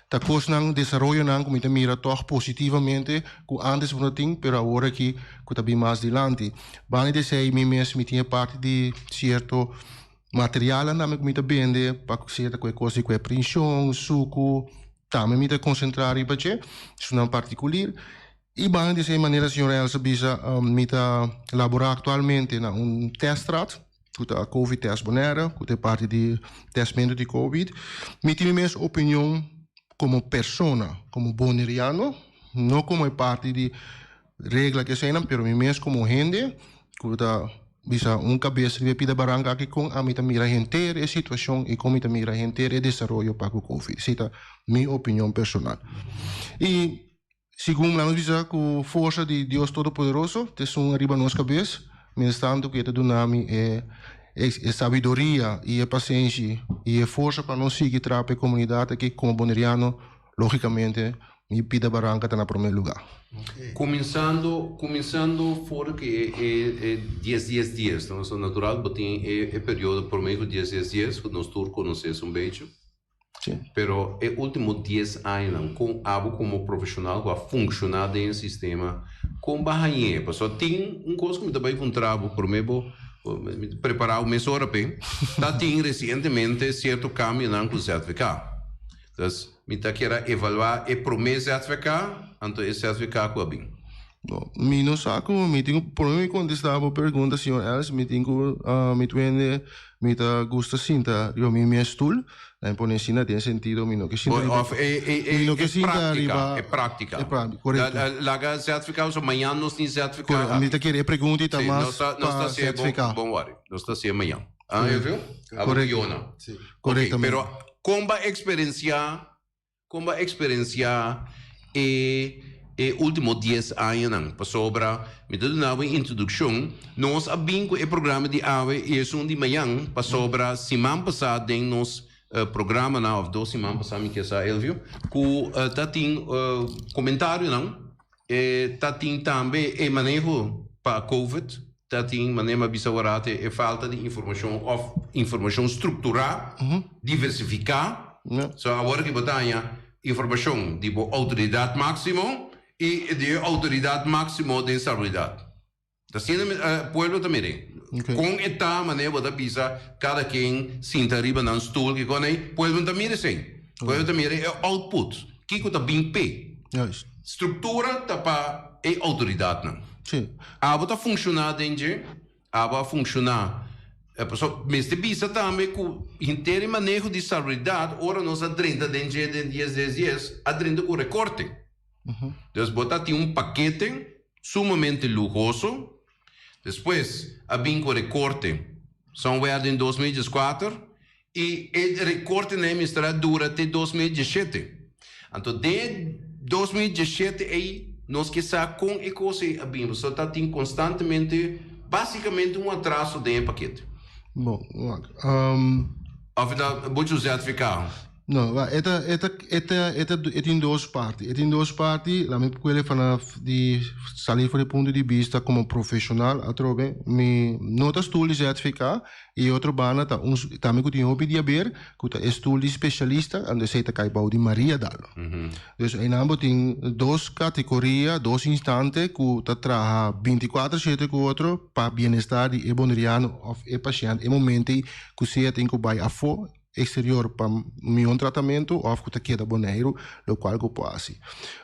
Ta kosnan, desaroyonan ku mi ta mira tòg positivamente ku ántes bo no tin pero awor aki ku ta bin mas dilanti. Banda di esei mi mes mi tin e parti di sierto materialnan tambe ku mi ta bende pa sierto ku e kos di ku e prinshon, suku, tambe mi ta konsentrá riba dje, esunnan partikulir. I banda di esei manera señor Els a bisa mi ta laborá aktualmente na un teststraat ku ta Covid Test Bonaire ku ta e parti di testmentu di Covid. Mi tin mi mes opinion komo persona, komo boneriano, no komo e parti di regla ku eseinan pero mi mes komo hende ku ta bisa un kabes riba e pida baranka aki kon ami ta mira henter e situashon i kon mi ta mira henter e desaroyo pa ku Covid. Esei ta mi opinion personal. I Segun nan nos bisa ku forsa di Dios Todopoderoso ta esun ariba nos kabes, mientrastantu ku e ta duna mi e e sabiduria i e pasenshi i e forsa pa nos sigui traha pa e komunidat aki komo boneriano, logikamente mi pida baranka ta na promé lugá. Kuminsando kuminsando for ku e e e dies dies dies, no? So natural bo tin e e periodo promé ku dies dies dies ku nos tur konosé esun becho. Pero e ultimo dies añanan kon abo komo profeshonal ku a funshoná den e sistema, kon bo a hañ'é? Pasobra tin un kos ku mi ta bai puntra bo, promé bo mi ta prepará bo mesora p'e, ta tin resientemente sierto kambionan ku ZVK. Dus mi ta kier a evaluá e promé ZVK anto e ZVK ku a bin. No, mi no sa ku mi tin ku promé mi kontestá bo pregunta señor Els, mi tin ku mi twende mi ta gusta sinta riba mi mes stul. Na e pone asina den sentido mi no ke sinta riba Of e e mi e no ke e sinta práctica, riba e práctica. e práctica, korekto. Laga ZVK so mañan nos tin ZVK Korekto, mi aki. ta kere e pregunta i ta Sí, mas nos ta nos pa ta hasié bon ZVK. bon wòri. Nos ta hasié mañan. Ah, Korekto, Elvio? Abo korekto. Fiona. Ok, Korektamente. pero kon bo a eksperensiá Kon bo a eksperensiá e e último dies añanan? Pasobra mi ta duna bo e introdukshon, nos a bin ku e programa di awe i esun di mañan, pasobra siman pasá den nos programanan, òf dos siman pasá mi ke sa Elvio, ku ta tin komentarionan, e ta tin tambe e maneho pa covid, ta tin manera mi a bisa awor e falta di informashon òf informashon strukturá, diversifiká. So awor ki bo ta haña informashon di bo outoridat máksimo i di e outoridat máksimo den salubridat. Ta asina e pueblo ta mir'é. Kon e ta manera bo ta bisa kada ken sinta riba nan stul kiko nei, pueblo no ta mira esei. Pueblo ta mira e output, kiko ta bin p'e. Struktura ta pa e outoridatnan. Abo ta funshoná den dje, abo a funshoná. Pasobra mester bisa tambe ku henter e maneho di salubridat ora nos a drenta den dje den dies dies dies a drenta ku rekorte. Dus bo ta tin un pakete sumamente luhoso. Despues a bin ku rekorte somewhere den 2014 i e rekortenan e mester a dura te 2017. Anto den e 2017 ei nos ke sa kon e kos ei a bin pasobra ta tin konstantemente basikamente un atraso den e pakete. Bon, wak. Of ta bocho ZVK? No, wa, e ta, e ta, e ta, e ta, e tin dos parti. E tin dos parti, la mi kuele vanaf di sali for di punto di bista komo profeshonal atrobe, mi no ta stul di ZVK i e otro banda ta un, tambe ku tin hopi di haber ku ta e stul di spesialista, anto esei ta kai bou di Mariadal. Dus einan bo tin dos kategoria, dos instante ku ta traha bintikuater shete ku otro pa bienestar di e boneriano òf e pashènt e momento ei ku sea tin ku bai afó exterior pa mion tratamentu of ku ta keda Boneiru, lokual ku por hasi.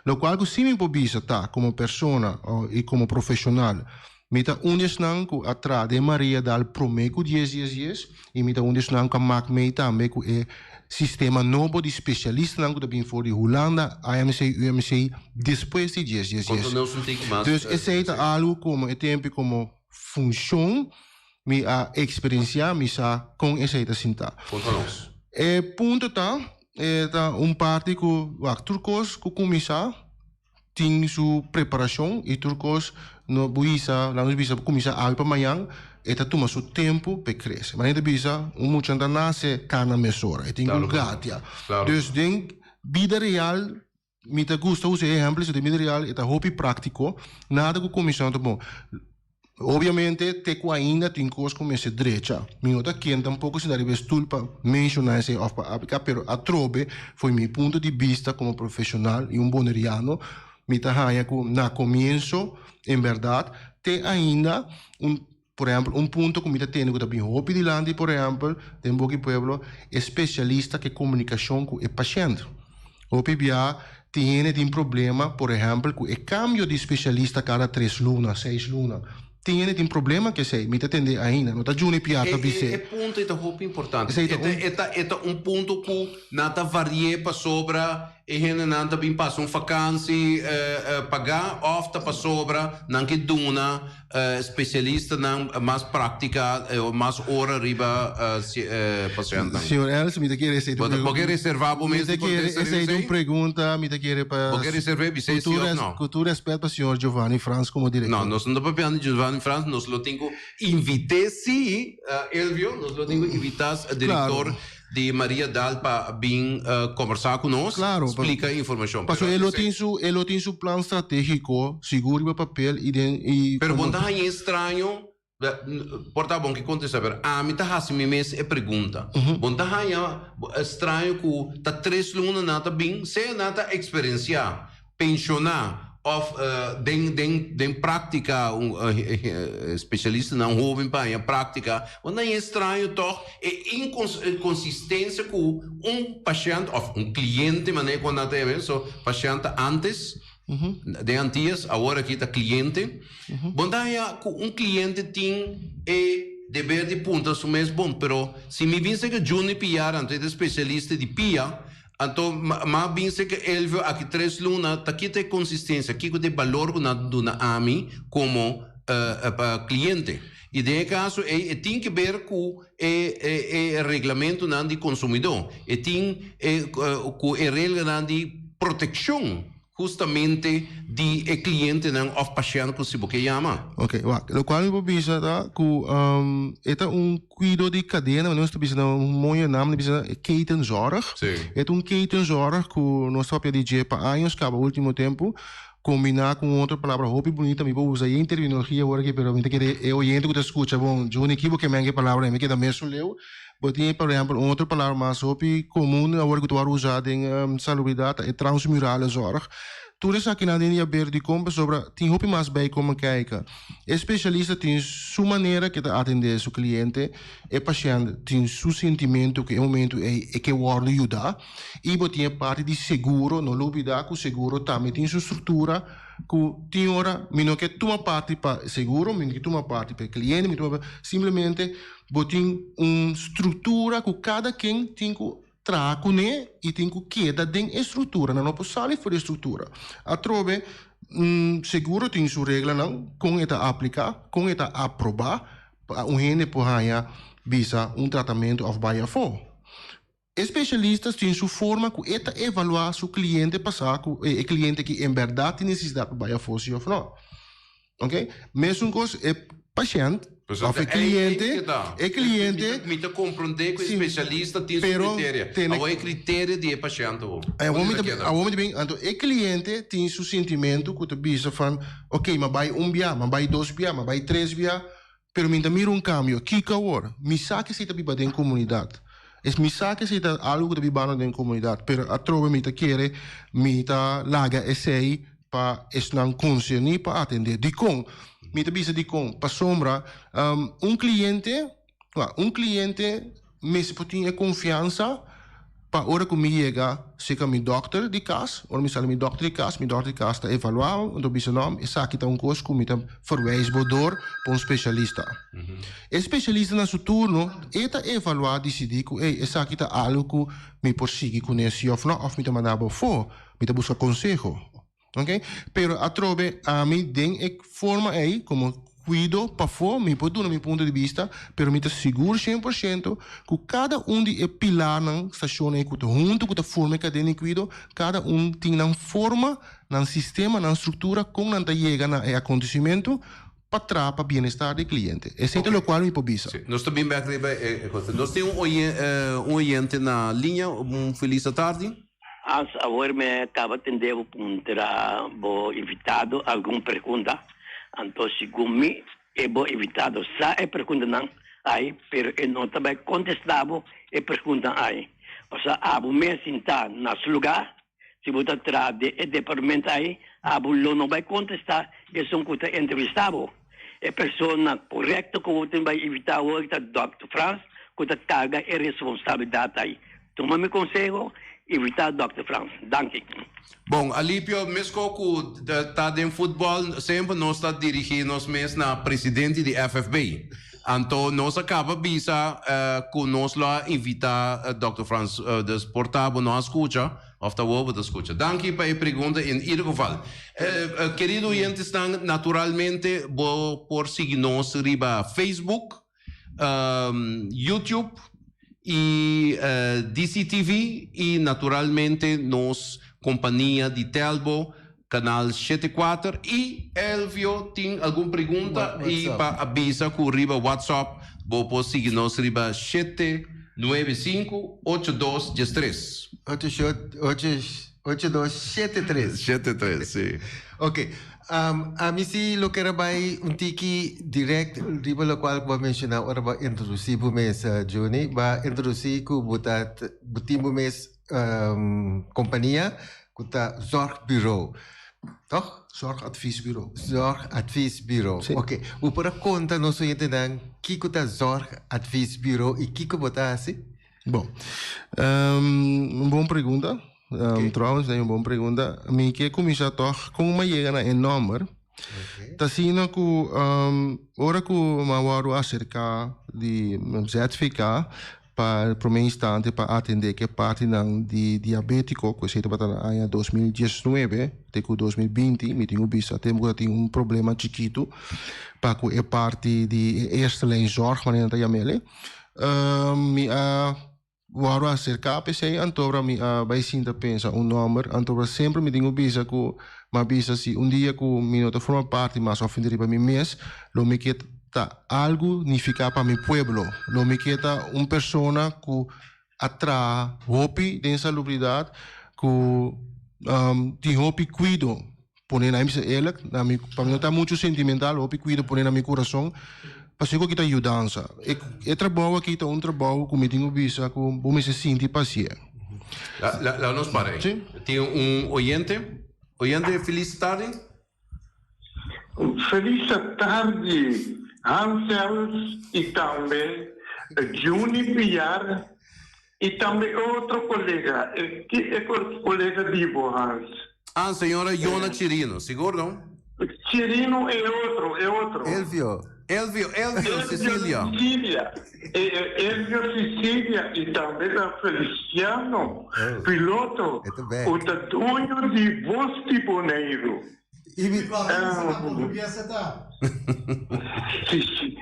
Lokual ku si mi por bisa ta komo persona i komo profeshonal, Mi ta un di esnan ku a traha den Mariadal promé ku dies dies dies i mi ta un di esnan ku a mak mei tambe ku e sistema nobo di spesialistanan ku ta bin for di Hulanda, AMC, UMC, despues di dies dies dies. Konta nos un tiki mas. Dus esei ta algu komo e tempu komo funshon mi a eksperensiá, mi sa kon esei ta sintá. Konta nos. E punto ta, e ta un parti ku wak tur kos ku kuminsá. Tin su preparacion y tur cos no bo hisa laga nos bisa bo cuminsa awe pa mañan e ta tuma su tempo p'e crece manera ta bisa un mucha no ta nace cana mesora e tin cu gatia dus den bida real mi ta gusta usa e ehempel den bida real e ta hopi practico nada cu cuminsa no ta bon. Obviamente te cu ainda tin cos cu mester drecha. Mi no ta ken tampoco sinta riba e stoel pa menciona esey of pa aplica, pero atrobe fo'i mi punto di bista como profesional y un boneriano, mi ta haya cu na comienzo en berdad te ainda un, por ehempel, un punto cu mi ta tende cu ta bin hopi dilanti, por ehempel, den Boki Pueblo, e specialista cu e comunicacion cu e pashent. Hopi bia tin hende tin problema, por ehèmpel, ku e kambio di spesialista kada tres luna, seis luna. Tin hende tin problema ku esei. Mi ta tende ainda. No ta Juni Piar ta bis'é. E punto ei ta hopi importante. Esei ta un. E ta e ta un punto ku nan ta vari'é pasobra e hendenan ta bin pasa un fakansi pagá òf ta pasobra nan ke duna Specialistanan mas practica mas ora riba pacientnan. Señor Els, mi ta kere esey ta un pregunta. Bo ke reserva bo mes di contesta riba esey? Esey ta un pregunta, mi ta kere pa. Bo ke reserve bisey si of no? Cu tur respet pa señor Giovanni Frans como director. No, nos no ta papiando di Giovanni Frans, nos lo tin cu invite si, Elvio, nos lo tin cu invita director. Di Maria Daal pa bin kombersá ku nos, splika e informashon. Paso e lo tin su e lo tin su plan stratégiko sigur riba papel i den i Pero bon ta haña e straño, por ta bon ke kontestá, pero ami ta hasi mi mes e pregunta. Bon ta haña straño ku ta tres luna nan ta bin, sea nan ta eksperensiá penshoná òf den den den práktika un spesialistanan hóben pa haña práktika, bo ta haña straño tòg e inkonsistensia ku un pashènt òf un kliente manera ku nan ta yama so pashènt ta ántes den Antias awor aki ta kliente bo ta haña ku un kliente tin e deber di puntra su mes bon pero si mi bin serka Juni Piar anto e ta spesialista di pia. Anto m'a binse ku Elvio aki tres luna ta kita e konsistensia, kiko ta e balor ku nan ta duna ami komo kliente. I den e kaso ei e tin ke ber ku e e reglamentunan di konsumidó, e tin ku e reglanan di protekshon. Hustamente di e clientenan of pashent cu si bo ke yama. Ok, wak. Locual mi por bisa ta cu e ta un cuido di cadena, nos ta bisa na un mooie naam, nos ta bisa ketenzorg. E ta un ketenzorg cu nos ta papia di dje pa años caba ultimo tempo, combina cu un otro palabra hopi bunita, mi por usa yen terminologia awor aki, pero mi ta kere e oyente cu ta scucha, bon, Juni, kibo ke men ke palabra, mi keda mesun leu. Bo tin, por ehempel, un otro palabra mas hopi komun awor ku ta wòrdu usá den salubridat ta e transmurale zorg. Tur esakinan tin di haber dikon pasobra tin hopi mas bei komo kijk. E spesialista tin su manera ke ta atendé su kliente, e pashènt tin su sintimentu ku e momentu ei e ke wòrdu yudá i bo tin e parti di seguro, no lubidá ku seguro tambe tin su struktura ku tin ora mi no ke tuma parti pa seguro, mi no ke tuma parti pa e kliente, mi tuma simplemente Bo tin un struktura ku kada ken tin ku traha kuné i tin ku keda den e struktura. Nan no por sali for di e struktura. Atrobe, seguro tin su reglanan kon e ta apliká, kon e ta aprobá pa un hende por haña bisa un tratamentu òf bai afó. E spesialista tin su forma ku e ta evaluá su kliente pa sa ku e kliente aki en bèrdat tin nesesidat pa bai afó si òf nò. Oke? Mesun kos e pashènt òf e kliente, e kliente. Mi ta komprondé ku e spesialista tin su kriteria. Awor e kriteria di e pashènt awor. Awor mi ta, awor mi ta bin, anto e kliente tin su sintimentu ku ta bisa van, oke, mi a bai un bia, mi a bai dos bia, mi a bai tres bia. Pero mi ta mira un cambio. Kico awor? Mi sa cu esey ta biba den comunidad. Es mi sa cu esey ta algo cu ta bibando den comunidad. Pero atrobe mi ta kere mi ta laga esey pa esnan concerni pa atende. Dicon? Mi ta bisa dicon. Pasobra un cliente, un cliente mester por tin e confiansa. Pa ora ku mi yega serka mi dòkter di kas, ora mi sali mi dòkter di kas, mi dòkter di kas ta evaluá bo, anto bisa no, esaki ta un kos ku mi ta verwijs bo dor pa un spesialista. E spesialista na su turno e ta evaluá, disidí ku ey, esaki ta algu ku mi por sigui kuné si òf no, òf mi ta manda bo afó, mi ta buska konseho. Ok, pero atrobe ami den e forma ey como cuido pafó mi por duna mi punto di bista, pero mi ta sigur cien por ciento cu cada un di e pilarnan, stacionnan ey cu ta hunto cu ta forma e cadena di cuido, cada un tin nan forma, nan sistema, nan structura con nan ta yega na e acontecimento pa traha pa bienestar di e cliente. Esey ta locual mi por bisa. Sí, nos ta bin bek riba e cosa. Nos tin un un oyente na linea, un feliz atardi. Hans, awor mi a caba tende bo puntra bo invitado algun pregunta, anto segun mi e bo invitado sa e preguntanan ai, pero e no ta bai contesta bo e preguntanan ai, pasobra abo mes sinta na su lugar, si bo ta traha den e departamento ai, abo lo no bai contesta esun cu ta entrevista bo. E persona corecto cu bo tin bai invita awor ta Dòkter Frans cu ta carga e responsabilidad ai. Tuma mi conseho, invita Dòkter Frans. Danki. Bon, Alipio, mesco cu ta den futbol, semper nos ta dirigi nos mes na presidente di FFB. Anto nos a caba bisa cu nos lo a invita Dòkter Frans, dus por ta bo no a scucha. Of ta wowo ta scucha. Danki pa e pregunta in ieder geval. Kerido oyentesnan, naturalmente bo por sigui nos riba Facebook, YouTube y DCTV y naturalmente nos compania di Telbo Canal shete kuater y Elvio tin algun pregunta y pa avisa cu riba WhatsApp bo por sigui nos riba 795 8213. Ocho ocho ocho dos shete tres. Shete tres, si. Ok, ami si lo ker a bai un tiki direct riba locual cu bo a menciona ora bo a introduci bo mes, Juni. Bo a introduci cu bo ta bo tin bo mes compania Ku ta Zorgbureau, toch? Zorgadviesbureau. Zorgadviesbureau, Sí. oké. Bo por a konta nos oyentenan kiko ta Zorgadviesbureau i kiko bo ta hasi? Bon, un bon pregunta. Trouwens, un bon pregunta. Mi ke kuminsá tòg kon mi a yega na e nòmber. Ta asina ku ora ku mi a wòrdu aserká di ZVK pa e promé instante pa atendé ku e partinan di diabétiko, ku esei tabata na aña 2019 te ku 2020, mi tin ku bisa tempu ku ta tin un problema chikitu pa ku e parti di e eerste lijn zorg, manera nan ta yam'el. Mi a wòrdu aserká p'esei, anto mi a bai sinta pensa un nòmber, anto semper mi tin ku bisa ku mi a bisa si un dia ku mi no ta forma parti mas òf riba mi mes, lo mi ke ta algu nifiká pa mi pueblo. Lo mi ke ta un persona ku a traha hopi den salubridat, ku tin hopi kuido pone na mi, bisa eerlijk, na mi, pa mi no ta muchu sentimental, hopi kuido pone na mi kurason, pasobra ku aki ta yudansa. E e trabou aki ta un trabou ku mi tin ku bisa ku bo mester sinti pasié. La la nos para ei. Tin un oyente. Oyente, felis tardi. Felis tardi Hansels y tambe Juni Piar y tambe otro colega, e colega di bo Hans. Ah, señora Yona Chirino, sigur no? Chirino e otro, e otro. Elvio. Elvio, Elvio Cecilia. Elvio Cecilia, Elvio Cecilia y tambe ta Feliciano, piloto, cu ta duño di Bos di Boneiru. Si, si,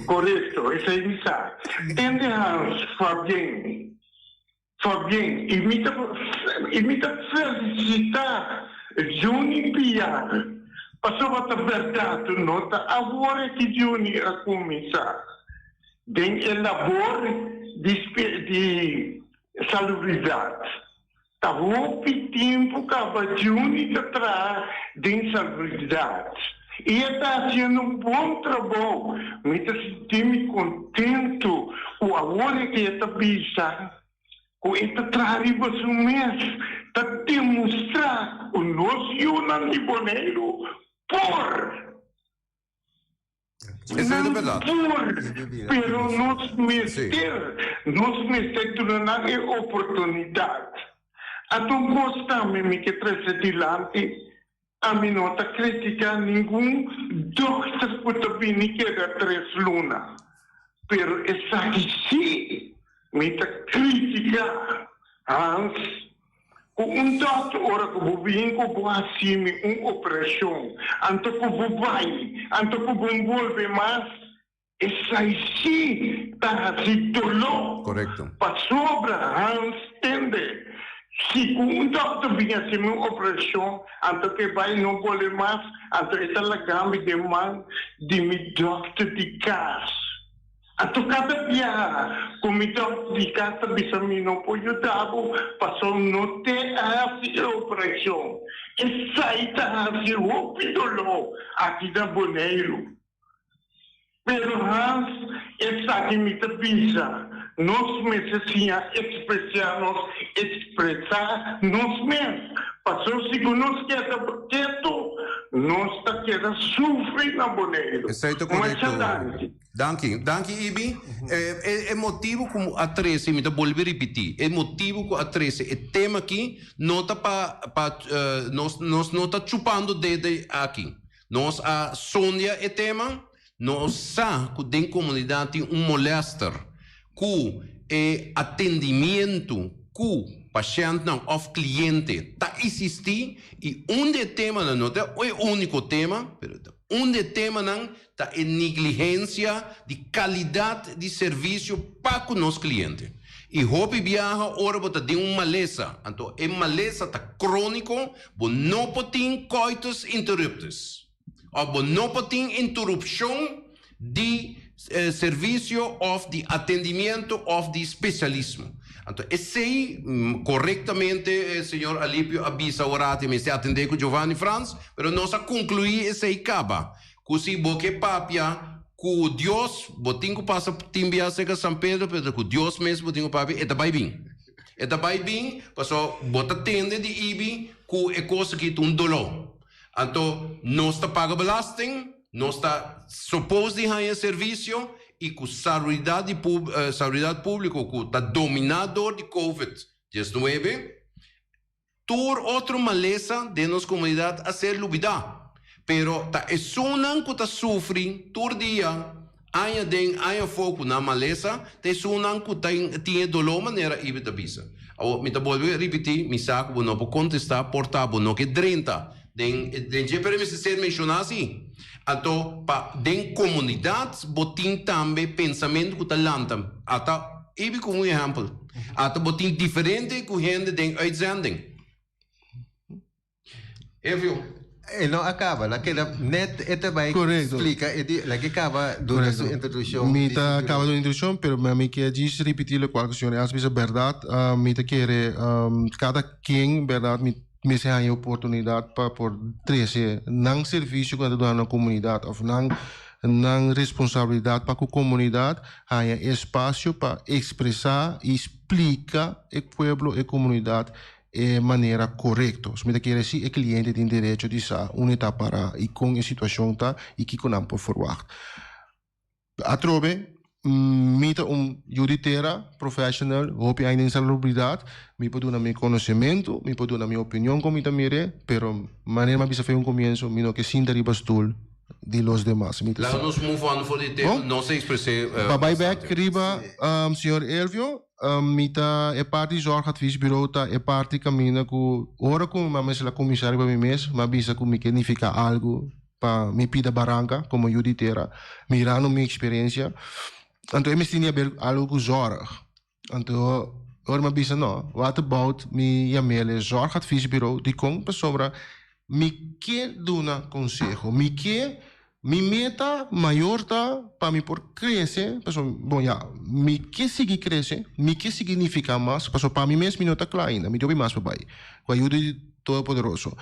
corecto, esey mi sa. Tende Hans, Fabien, Fabien, y mi ta, y mi ta felicita Juni Piar, pasobra ta berdad, no ta awor e ki Juni a cuminsa den e labor di, di salubridad. Ta hopi tempu kaba Juni ta traha den salubridad y e ta haciendo un bon trabou. Mi ta sinti mi contento cu awor e ke e ta bisa cu e ta traha riba su mes, ta demostra cu nos yunan di Boneiru por. Nan por, pero nos mester, nos mester duna nan e oportunidat. Anto un kos tambe mi ke trese dilanti, ami no ta kritiká ningun dòkter ku ta bini keda tres luna, pero esaki sí mi ta kritiká, Hans. Ku un dòkter ora ku bo bin ku bo hasi mi un operashon, anto ku bo bai, anto ku bo bolbe mas, esai sí ta hasi doló. Korekto. Pasobra Hans tende, si ku un dòkter bin hasi mi un operashon, anto ku e bai no bolbe mas, anto e ta laga mi den man di mi dòkter di kas. Anto kada biaha ku mi dòkter di kas ta bisa mi no por yuda bo pasobra no te a hasi e operashon. Esei ta hasi hopi doló aki na Boneiru. Pero Hans, esaki mi ta bisa, nos mester siña ekspresá nos, ekspresá nos mes. Pasobra si ku nos keda ketu, nos ta keda sufri na Boneiru. Esei ta Masha korekto. danki. Danki, danki Ibi. E motibu ku a trese, mi ta bolbe ripití, e motibu ku a trese e tema aki no ta pa pa nos nos no ta chupando dede aki. Nos a sondia e tema, nos sa ku den komunidat tin un molèster ku e atendimientu ku pashèntnan òf kliente ta isistí i un di e temanan, no ta e úniko tema, pero ta un di e temanan Ta e negligencia di calidad di servicio pa cu nos cliente. Y hopi biaha ora bo ta den un malesa, anto e malesa ta cronico, bo no por tin coitus interruptus of bo no por tin interrupcion di servicio of di atendimiento of di specialismo. Anto esey corectamente señor Alipio a bisa awor mester atende cu Giovanni Frans, pero nos a conclui esey caba. Ku si bo ke papia ku Dios, bo tin ku pasa tin bia serka San Pedro, pero ku Dios mes bo tin ku papia, e ta bai bin. E ta bai bin pasobra bo ta tende di ibi ku e kos aki ta un doló. Anto nos ta paga belasting, nos ta suppose di haña servisio i ku salubridat di salubridat públiko ku ta dominá dor di covid diesnuebe, Tur otro malesa den nos comunidad a ser lubida, pero ta esunnan cu ta sufri tur dia, aña den aña afo cu nan malesa, ta esunnan cu ta tin e dolor manera Ibe ta bisa. Awor, mi ta bolbe ripiti, mi sa cu bo no por contesta, por ta bo no ke drenta den den dje, pero e mester ser menciona si. Anto, pa den comunidad bo tin tambe pensamento cu ta lanta, ata Ibi cu un ehempel. Ata bo tin diferente cu hende den uitzending. Evio. E no a caba, la keda net e ta bay Correcto. splica e di, la ke caba duna su introduccion. Mi ta caba duna introduccion, pero mi ke djis ripiti locual cu señor Els bisa berdad. Mi ta kere cada ken berdad mi mester haña e oportunidad pa por trece nan servicio cu nan ta duna na comunidad of nan nan responsabilidad pa cu comunidad haña espacio pa expresa y splica e pueblo, e comunidad e manera corecto. So mi ta kere si e cliente tin derecho di sa unda e ta para y con e situacion ta y kico nan por verwacht. Atrobe, mi ta un yu di tera, professional, hopi aña den salubridad, mi por duna mi conocemento, mi por duna mi opinion con mi ta mir'e, pero manera mi a bisa for un comienzo, mi no ke sinta riba stoel di los demas. Mi ta Laga nos move on for di tema, nos a expres'é Pa bai bek riba señor Elvio, mi ta e parti di zorgadviesbureau ta e parti caminda cu ora cu mi a mester a cuminsa riba mi mes, mi a bisa cu mi ke nifica algo pa mi pida baranka komo yu di tera, mirando mi eksperensia. Anto e mester tin haber algu ku zòrg. Anto ora mi a bisa no, what about mi yam'el zorgadviesbureau? Dikon? Pasobra mi ke duna konseho, mi ke, mi meta mayor ta pa mi por krese, pasobra bon ya, mi ke sigui krese, mi ke sigui nifiká mas, pasobra pa mi mes mi no ta kla ainda, mi djobi mas pa bai, ku ayuda di Todopoderoso.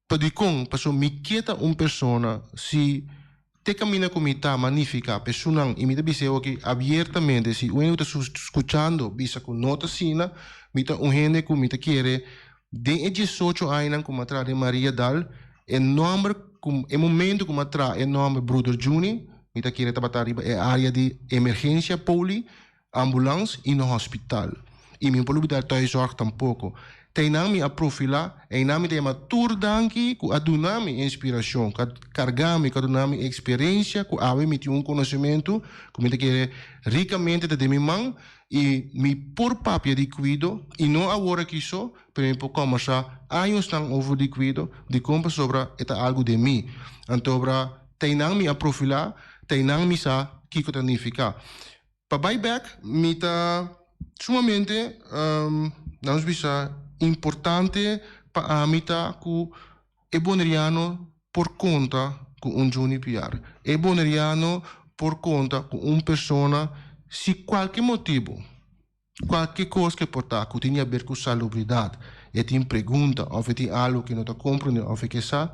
Pa dikon? Pasobra mi ke ta un persona si te kaminda ku mi ta magnifiká pesunnan i mi ta bisa e oki abiertamente si un hende ku ta skuchando bisa ku no ta asina, mi ta un hende ku mi ta kere den e diesocho añanan ku mi a traha den Maria Dal e nòmber ku e momento ku mi a traha e nòmber Broeder Juni. Mi ta kere tabata riba e área di emergensia, poli, ambulans i no hospital. I mi no por lubidá thuiszorg tampoko. Ta einan mi a profilá, einan mi ta yama tur danki ku a duna mi inspirashon, ku a karga mi, ku a duna mi eksperensia, ku awe mi tin un konosementu ku mi ta kere rikamente ta den mi man i mi por papia di kuido i no awor aki so, pero mi por kòmbersá añosnan over di kuido, dikon pasobra e ta algu den mi. Antobra ta einan mi a profilá, ta einan mi sa kiko ta nifiká. Pa bai bek mi ta sumamente, nos bisa, importante pa ami ta ku e boneriano por konta ku un Juni Piar. E boneriano por konta ku un persona si kualke motibu, kualke kos ke por ta ku tin di aber ku salubridat, e tin pregunta òf e tin algu ke no ta komprende òf e ke sa,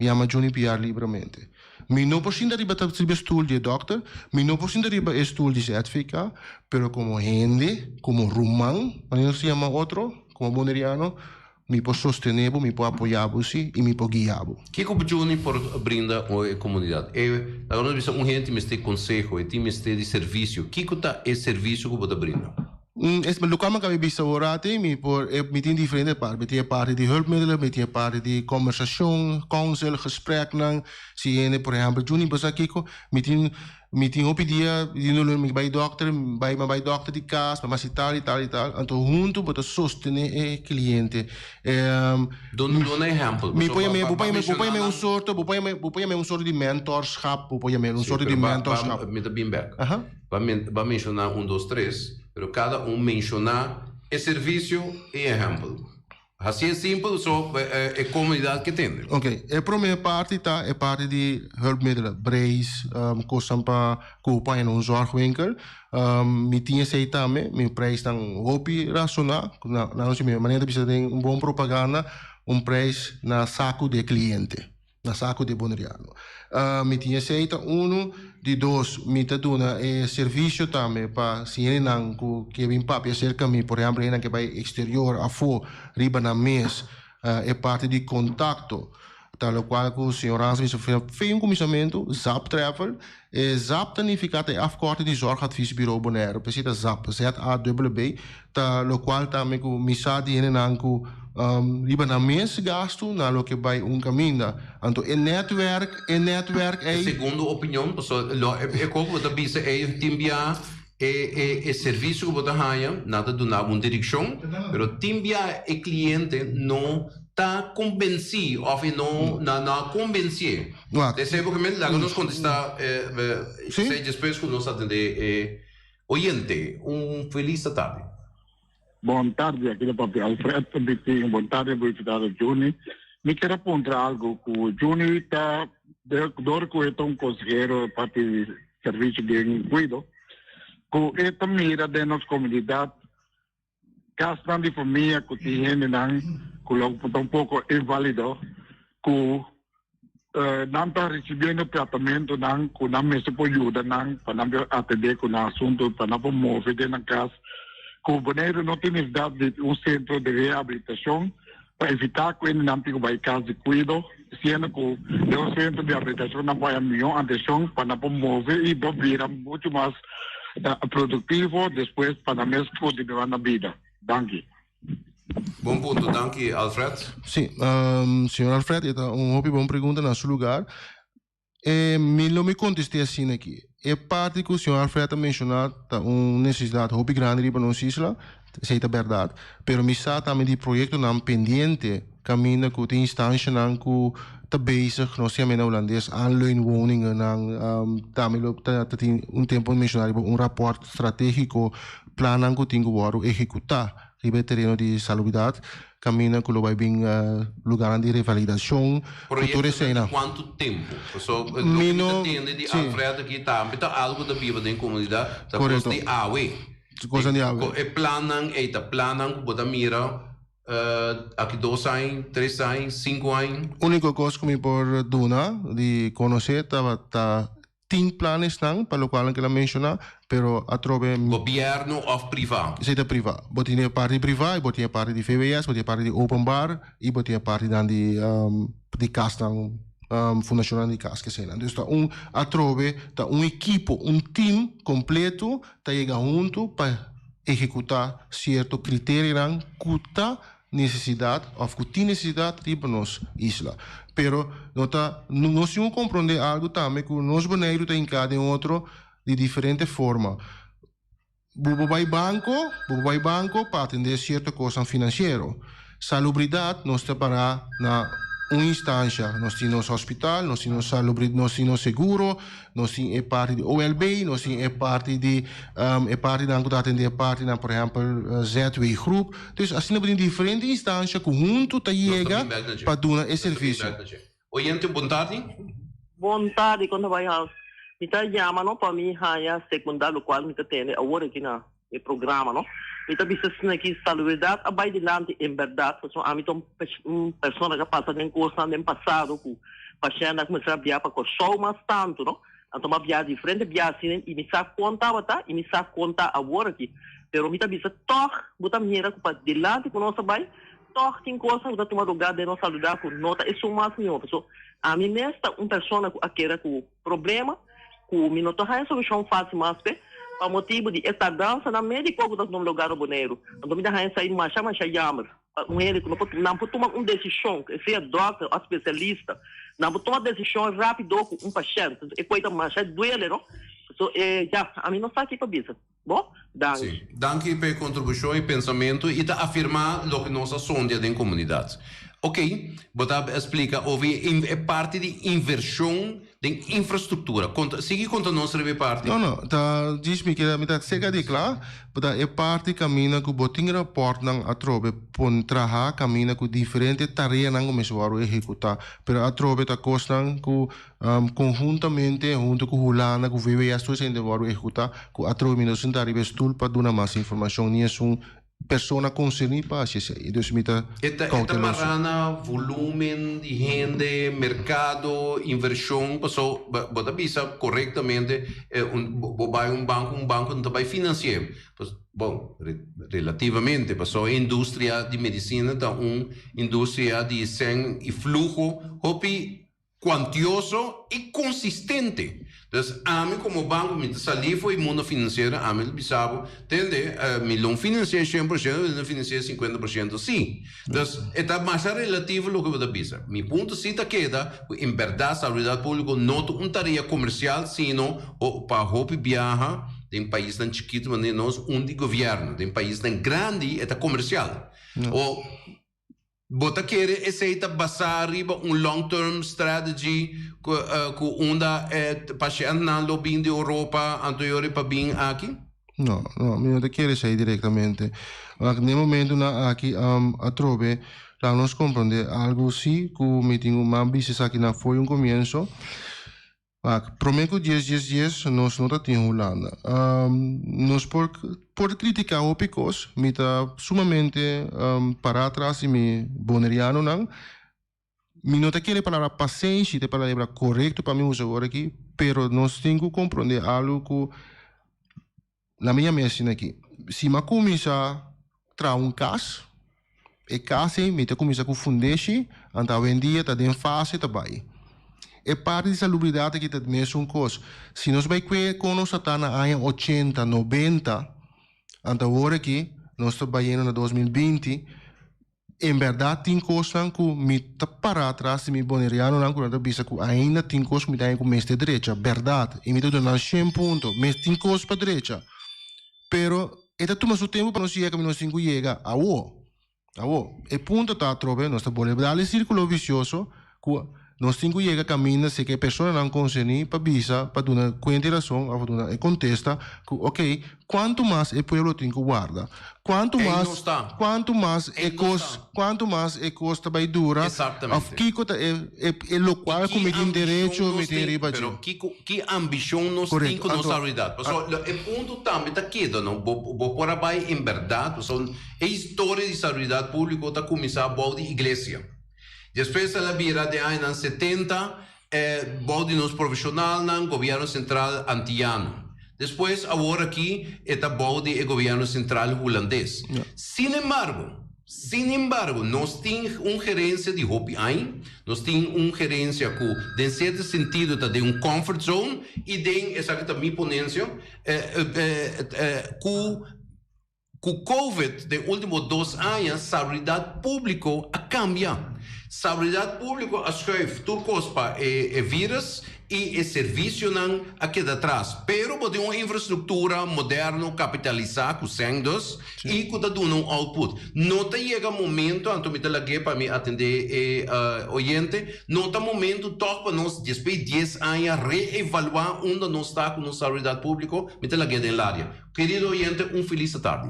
Mi yama Juni Piar libramente. Mi no por sinta riba riba e stoel di e dokter, mi no por sinta riba e stoel di ZVK, pero como hende, como ruman, manera nos ta yama otro, como boneriano, mi por sostene bo, mi por apoya bo si, y mi por guia bo. Kiko Juni por brinda e comunidad? E, laga nos bisa un hende tin mester conseho, e tin mester di servicio. Kiko ta e servicio cu bo ta brinda? Es lokual mi a kaba di bisa ora ati, mi por mi tin diferente parti. Mi tin e parti di hulpmiddelen, mi tin e parti di kombersashon, counsel, gespreknan. Si hende por ehèmpel, Juni bo sa kiko, mi tin mi tin hopi dia di dolor, mi bai dòkter, mi bai mi bai dòkter di kas, mi a hasi tal i tal i tal. Anto huntu bo ta sostené e kliente. Duna duna ehèmpel. Mi por yam'é, bo por yam'é, bo por yam'é un sorto, bo por yam'é, bo por yam'é un sorto di mentorschap, bo por yam'é un sorto di mentorschap. Mi ta bin bèk. Ba menshoná un, dos, tres, pero kada un menshoná e servisio i ehèmpel. Hasié simpel so e komunidat ke tende. Oké, e promé parti ta e parti di hulpmiddelen, brace, kosnan pa ku bo paña na un zorgwinkel. Mi tin esei tambe, mi prijsnan hopi rasoná, nan si mi manera ta bisa den un bon propaganda, un prijs na saku di e kliente. Na saku di Boneriano. Mi tin esei ta unu. Di dos, mi ta duna e servisio tambe pa si hendenan ku ke bin papia serka mi, por ehèmpel hendenan ke bai eksterior, afó, riba nan mes, e parti di kontakto. Ta lokual ku señor Hans a bisa fin un kuminsamentu, Zap Travel. E Zap ta nifiká ta e afkorting di Zorgadviesbureau Bonaire. P'esei ta Zap, Z-A-W-B. Ta lokual tambe ku mi sa di hendenan ku riba nan mes gastu na loke bai un kaminda. Anto e nètwèrk, e nètwèrk ei. E segundo opinion, pasobra lo e kos ku bo ta bisa ei tin bia e e e servisio ku bo ta haña, nan ta duna bo un direkshon, pero tin bia e kliente no ta kombensí òf e no nan no a kombensié. Esei bo ke men laga nos kontestá esei despues ku nos atendé e. Oyente, un felis atardi. Bon tardi, aki ta papia Alfred Bitin. Bon tardi bo invitado Juni. Mi kier a puntra algo ku Juni ta dor ku e ta un konsehero parti di servisio den kuido ku e ta mira den nos komunidat kasnan di famia ku tin hendenan ku lo ta un poko invalido ku nan ta risibiendo tratamentonan ku nan mester por yuda nan pa nan por atendé ku nan asuntu pa nan por move den nan kas ku Boneiru no tin nesesidat di un sentro di rehabilitashon pa evitá ku hendenan tin ku bai kas di kuido siendo ku den un sentro di rehabilitashon nan por haña mihó atenshon pa nan por move i por bira muchu mas produktivo despues pa nan mes kontinuá nan bida. Danki. Bon punto, danki Alfred. Sí, señor Alfred, e ta un hopi bon pregunta na su lugar. E mi lo mi contesté asina aki. E parti cu señor Alfred a menciona ta un necesidad hopi grandi riba nos isla, esey ta berdad, pero mi sa tambe di proyectonan pendiente caminda cu tin instancianan cu ta bezig, nos ta yama na Hulandes aanleunwoningennan, tambe lo ta tin un tempo menciona riba un rapport strategico, plannan cu tin cu wordo ehecuta riba e tereno di salubridad. Kaminda ku lo bai bin lugarnan di revalidashon ku tur eseinan. Proyektonan di kuantu tempu? Paso loke mi ta tende di Alfred aki tambe ta algu ta biba den komunidat, ta kos di awe. Kosnan di awe. E plannan ei ta plannan ku bo ta mira aki dos aña, tres aña, sinku aña? Uniko kos ku mi por duna di konosé tabata Tin planesnan pa lokual nan keda menshoná, pero atrobe. Gobièrnu òf privá? Esei ta privá. Bo tin e parti privá i bo tin e parti di VWS, bo tin e parti di openbaar i bo tin e partinan di di kasnan. Fundashonnan di kas keseinan. Dus ta un atrobe ta un ekipo, un team kompleto ta yega huntu pa ehekutá sierto kriterionan ku ta nesesidat òf ku tin nesesidat riba nos isla. Pero no ta nos tin ku komprondé algu tambe ku nos Boneiru ta hinká den otro di diferente forma. Bo por bai banko, bo por bai banko pa atendé sierto kosnan finansiero. Salubridat nos ta pará na un instansha. Nos tin nos hospital, nos tin nos salubri, nos tin nos seguro, nos tin e parti di OLB, nos tin e parti di e partinan ku ta atendé e partinan, por ehèmpel ZW Groep. Dus asina bo tin diferente instansha ku huntu ta Nos ta yega bin bèk na dje. pa duna e Nos ta bin servisio. bèk na dje. Oyente, bon tardi. Bon tardi, kon ta bai Hans? Mi ta yama no pa mi haña sekundá lokual mi ta tende awor aki na e programa no. Mi ta bisa asina ki salubridat a bai dilanti en bèrdat pasobra ami ta un persona ku a pasa den kosnan den pasado ku pashèntnan a kuminsá bia pa Kòrsou mas tantu no. Anto mi a bia diferente bia asina i mi sa kon tabata i mi sa kon ta awor aki. Pero mi ta bisa tòg bo ta mira ku pa dilanti ku nos a bai Tòg tin kosnan ku ta tuma lugá den nos saludat ku no ta esun mas mihó. Pasobra ami mes ta un persona ku a keda ku problema ku mi no ta haña solushon fásil mas p'e, pa motibu di e tardansanan médiko ku ta tuma lugá na Boneiru. Anto mi ta haña esei masha masha yammer. Pa un hende ku no por, nan por tuma un desishon, sea dòkter òf spesialista, nan por tuma desishon rápido ku un pashènt. E koi ta masha duele, no? So, ya, ami no sa ki pa bisa. Bo? Danki. Sí. Danki pa e kontribushon i pensamentu i ta afirmá loke nos a sondia den komunidat. Oké, bo ta splika over e parti di invershon den infrastruktura. Konta, sigui konta nos riba e parti. No, no, ta djis mi keda, mi ta serka di kla, bo ta e parti kaminda ku bo tin rapòrtnan atrobe pon traha kaminda ku diferente tareanan ku mester wòrdu ehekutá, pero atrobe ta kosnan ku Konhuntamente huntu ku Hulanda ku VWS tur esei ta wòrdu ehekutá ku atrobe mi no sinta riba e stul pa duna mas informashon ni esun persona konserní pa hasi esei. Dus mi ta E ta e ta kouteloso. mará na volúmen di hende, merkado, invershon, paso bo ta bisa korektamente un bo bai un banko un banko no ta bai finansi'é. Bon, relativamente, pasobra e industria di medisina ta un industria di sèn i fluho hopi Cuantioso y consistente. Dus ami como banco mi ta salí for e mundo financiero, ami ta bisa bo, tende, mi lo financia cien por ciento, mi lo financia cincuenta por ciento si. Dus e ta masha relativo loke bo ta bisa. Mi punto si ta keda cu en berdad salubridad publico no ta un tarea comercial sino pa hopi biaha den paisnan chikito manera nos un di gobierno. Den paisnan grandi e ta comercial. O. Bo ta kere esei ta basá riba un long term strategy ku ku unda e pashèntnan lo bin di Europa anto yori pa bin aki? No, no, mi no ta kere esei direktamente. Wak, den momentunan aki atrobe laga nos komprondé algu si ku mi tin ku mas bisa esakinan for di un komienso. Wak, promé ku dies dies dies nos no ta tin Hulanda. Nos por por kritiká hopi kos, mi ta sumamente pará tras di mi bonerianonan. Mi no ta kere e palabra pasenshi ta e palabra korekto pa mi usa awor aki, pero nos tin ku komprondé algu ku Na mi yama asina aki, si mi a kuminsá traha un kas, e kas ei mi ta kuminsá ku fundeshi, anto awendia ta den fase ta bai. E parti di salubridat aki ta mesun kos. Si nos bai kue kon nos ta ta na aña ochenta, nobenta, anto awor aki nos ta bayendo na 2020, En bèrdat tin kosnan ku mi ta pará tras di mi bonerianonan ku nan ta bisa ku ainda tin kos ku mi ta haña ku mester drecha. Bèrdat, i mi ta duna nan shen punto. Mes tin kos pa drecha. Pero e ta tuma su tempu pa nos yega kaminda nos tin ku yega. Awo, awo, e punto ta atrobe nos ta bolbe dal e sírkulo visioso ku nos tin ku yega kaminda si ke personanan konserní pa bisa, pa duna kuenta i rason òf duna e kontesta ku okey, kuantu mas e pueblo tin ku warda? Kuantu Ei mas, no sta. kuantu mas e Ei no kos, sta. kuantu mas e kos ta bai dura? Exactamente. Òf kiko ta e e e lokual I ku ki mi tin ambishon derecho mi nos tin tin, riba dje? pero kiko, ki ambishon nos tin Korekto. ku nos Anto, salubridat? a Pasobra lo e punto tambe ta keda no, bo bo por a bai en bèrdat, pasobra e historia di salubridat públiko ta kuminsá bou di iglesia. Despues el a bira den añanan setenta e bou di nos profeshonalnan, Gobierno Sentral Antiyano. Despues awor aki e ta bou di e Gobierno Sentral Hulandes. Sin embargo. Sin embargo, nos tin un gerencia di hopi aña, nos tin un gerencia cu den cierto sentido ta den un comfort zone y den, esaki ta mi ponencia, cu cu Covid den ultimo dos aña salubridad publico a cambia. Salubridad publico a schuif tur cos pa e virus y e servicionan a keda atras. Pero bo tin un infrastructura moderno capitalisa cu sèn dus y cu ta duna un output. No ta yega momento, anto mi ta lag'é pa mi atende e oyente, no ta momento tog pa nos despues di dies aña reevalua unda nos ta cu nos salubridad publico? Mi ta lag'é den laria. Kerido oyente, un feliz atardi.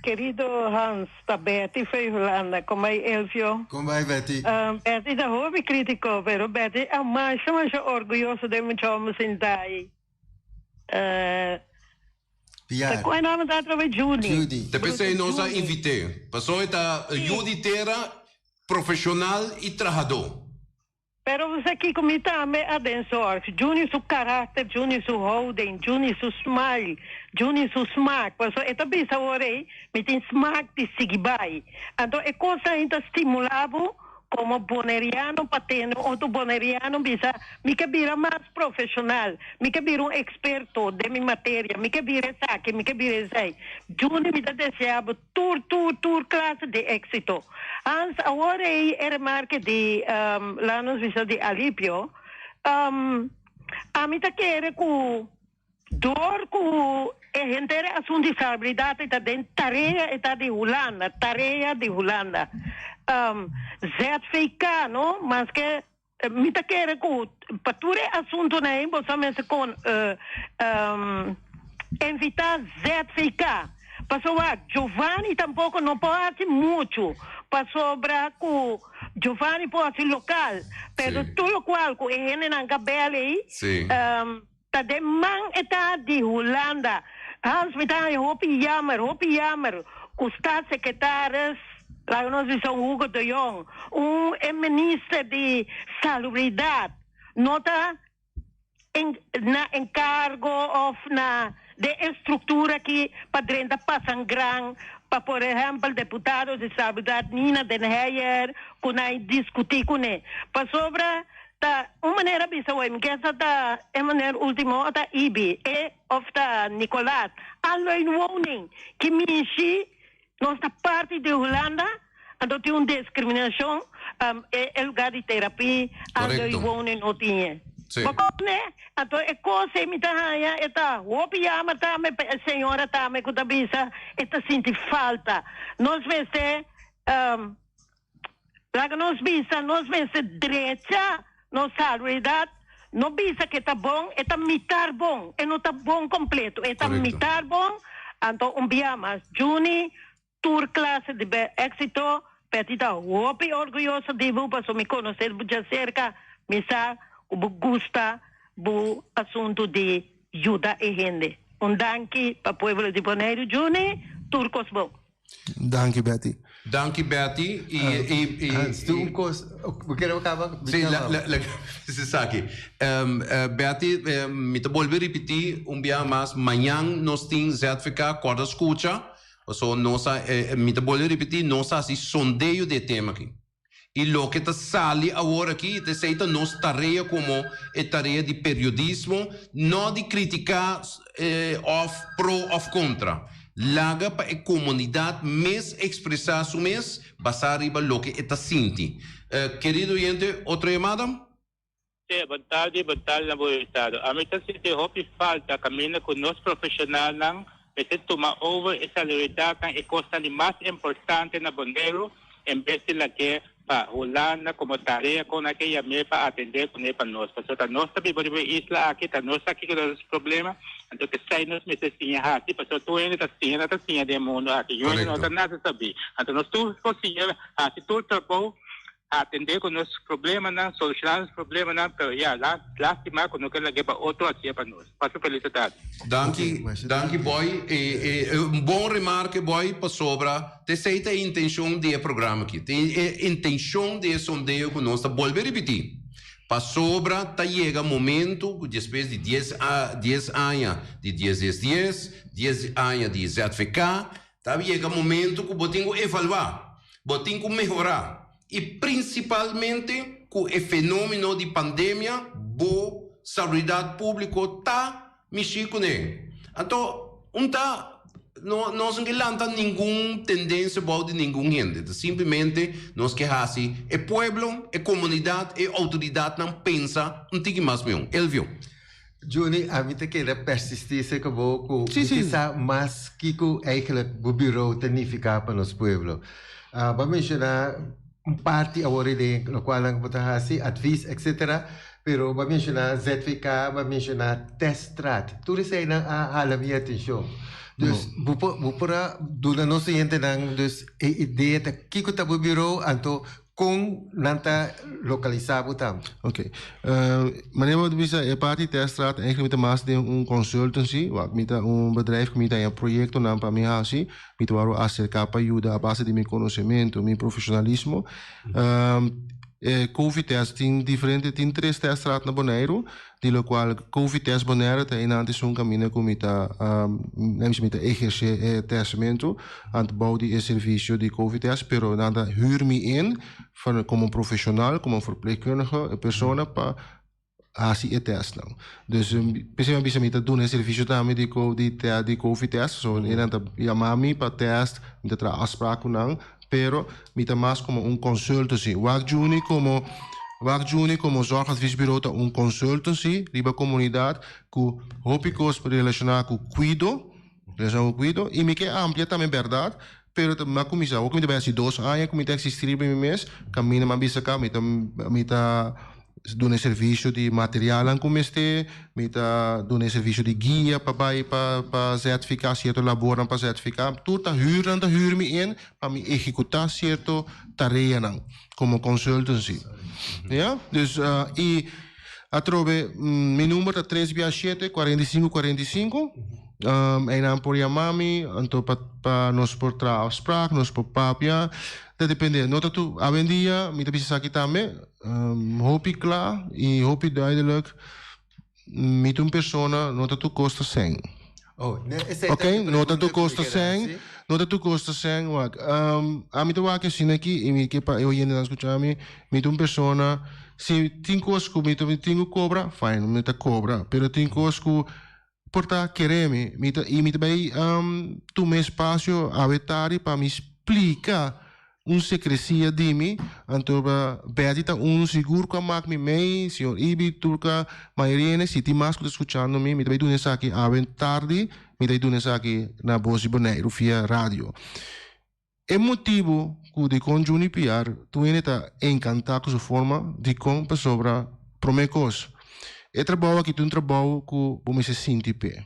Kerido Hans, ta Betty fo'i Hulanda. Kon bai Elvio? Kon bai Betty? Betty ta hopi kritiko, pero Betty a masha masha orguyoso den mucha homo sinta ei. Piar. Ta kon e nòmber ta atrobe? Judy. Judy. Ta p'esei nos a invit'é, pasobra e ta yu di tera, profeshonal i trahadó. Pero bo sa kiko mi tambe a den zorg. Juni su karakter, Juni su houding, Juni su smile, Juni su smaak. Pasobra e ta bisa awor ei, mi tin smaak di sigui bai. Anto e kosnan ei ta stimulá bo komo boneriano pa tende un otro boneriano bisa, mi ke bira mas profeshonal, mi ke bira un eksperto den mi materia, mi ke bira esaki, mi ke bira esei. Juni mi ta deseá bo Tur tur tur clase di exito. Hans, awor ei e remarke di laat nos bisa di Alipio, ami ta kere cu door cu e henter e asunto di salubridad e ta den tarea e ta di Hulanda, tarea di Hulanda. ZVK no, maske mi ta kere cu pa tur e asuntonan ei boso a mester con invita ZVK. Pasobra Giovanni tampoco no por haci mucho pasobra cu Giovanni por haci local pero tur locual cu e hendenan ka bel ei ta den man e ta di Hulanda. Hans mi ta haña hopi jammer hopi jammer cu staatssecretaris laga nos bisa un Hugo de Jong un e minister di salubridad no ta en na encargo of na den e structura aki pa drenta pasan gran pa por ehempel deputado di salubridad Nina den Heyer cu nan discuti cune pasobra ta un manera bisa hoy mi kesa ta e manera ultimo ta Ibi e of ta Nicolaas aanleun woning ki mishi nos ta parti di Hulanda anto tin un discriminacion e lugar di terapia aanleun woning no tin e bo kone anto e cos ey mi ta haya e ta hopi jammer tambe pa e señora tambe cu ta bisa e ta sinti falta nos mester Laga nos bisa nos mester drecha nos salubridad, no bisa ke ta bon, e ta mitar bon, e no ta bon completo, e ta mitar bon, anto un bia mas Juni tur clase di exito, Betty ta hopi orguyoso di bo pasobra mi conoce bo djacerca, mi sa cu bo gusta bo asunto di yuda e hende. Un danki pa pueblo di Boneiru Juni, tur cos bon. Danki Betty. Danki Betty y y y Hans, tu un cos, bo kere bo caba? Sí, la la la esaki. Betty, mi ta bolbe ripiti un biaha mas, mañan nos tin ZVK, corda scucha, paso nos a, mi ta bolbe ripiti, nos a haci sondeo di e tema aki. Y loke ta sali awor aki, ta esey ta nos tarea como e tarea di periodismo, no di critica of pro of contra. Laga pa e comunidad mes expresa su mes basa riba loke e ta sinti. Querido oyente, otro yamada? Sí, bon tardi, bon tardi na bo invitado. Ami ta sinti hopi falta caminda cu nos profesionalnan mester tuma over e salubridadnan e cosnan di mas importante na Boneiru en bes di lag'é pa Hulanda como tarea con nan ke yam'é pa atendé cun'é pa nos. Pasobra ta nos ta biba riba e isla aki, ta nos aki cu nos problema, anto esei nos mester siña haci pasobra tur hende ta siña, nan ta siña den e mundo aki, yu hende no ta nace sabí. Anto nos tur por siña haci tur trabou. Atendé ku nos problemanan, solushoná nos problemanan, pero ya, lástima ku no ke lag'é pa otro hasié pa nos. Pasa felis tardi. Danki, danki Boy. E un bon remarke Boy, pasobra t'esei ta e intencion di e programa aki. Ta e intencion di e sondeo ku nos ta bolbe ripití. Pasobra ta yega momento ku despues di dies dies aña di dies dies dies, dies aña di ZVK, Ta yega momento ku bo tin ku evaluá, bo tin ku mehorá i prinsipalmente ku e fenómeno di pandemia bo salubridat públiko ta mishí kuné. Anto un ta no nos no ke lanta ningun tendensia bou di ningun hende, ta simplemente nos ke hasi e pueblo, e komunidat, e outoridatnan pensa un tiki mas mihó. Elvio. Juni, ami ta keda persistí serka bo ku mi ke sa mas kiko eigenlijk bo bureau ta nifiká pa nos pueblo. Bo a menshoná un parti awor ei den lokual nan ku bo ta hasi, advis etcetera, pero bo a menshoná ZVK, bo a menshoná teststraat. Tur eseinan a hala mi atenshon. Dus bo por bo por a duna nos oyentenan dus e idea ta kiko ta bo bureau anto Kon nan ta lokalisá bo tambe? Ok. Manera bo ta bisa e parti teststraat eigenlijk mi ta mas den un consultancy. Wak mi ta un bedrijf ku mi ta haña proyektonan pa mi hasi. Mi ta wòrdu aserká pa yuda a base di mi konosementu, mi profeshonalismo. E covid test tin diferente, tin tres teststraat na Boneiru. Di lokual Covid Test Bonaire ta einan esun kaminda ku mi ta mi ta ehersé e tèstmentu ant bou di e servisio di Covid Test, pero nan ta hür mi in van komo profeshonal, komo verpleegkundige, e persona pa hasi e tèstnan. Dus p'esei mi a bisa mi ta duna e servisio tambe di di Covid Test, so nan ta yama mi pa tèst, mi ta traha afspraak ku nan, Pero mi ta mas como un consultancy. Wak Juni como Wak Juni como zorgadviesbureau ta un consultancy riba comunidad cu hopi cos relaciona cu cuido, relaciona cu cuido. Y mi ke amplia tambe berdad, pero ta mi a cuminsa awor cu mi ta bay haci dos aña cu mi ta existi riba mi mes, caminda mi a bisa caba mi ta mi ta Duna e servisio di materialnan ku mester, mi ta duna e servisio di guia pa bai pa pa zfk, sierto labornan pa zfk. Tur ta hür nan ta hür mi in pa mi ehekutá sierto tareanan komo consultancy. Ya, dus i atrobe mi number ta tres bia shete 45 45. Einan por yama mi anto pa pa nos por traha afspraak, nos por papia. Ta depende, no ta tur, awendia mi ta bisa esaki tambe. Hopi kla i hopi duidelijk, mi ta un persona no ta tur kos ta sèn. Ok, no ta tur kos ta sèn, no ta tur kos ta sèn, wak. Ami ta wak asina aki i mi ke pa e oyentenan skucha mi, mi ta un persona, si tin kos ku mi tin ku kobra, fine, mi ta kobra, pero tin kos ku por ta kere mi, mi ta i mi ta bai tuma espasio awe tardi pa mi splika un sekresia di mi, anto pa Betty ta un sigur ku a mak mi mei, señor Ibi, tur ka mayoria hende, si tin mas ku ta skuchando mi, mi ta bai duna esaki awe tardi, mi ta bai duna esaki na Bos di Boneiru via radio. E motibu ku dikon Juni Piar tur hende ta enkantá ku su forma dikon pasobra promé kos e trabou aki ta un trabou ku bo mester sinti p'e.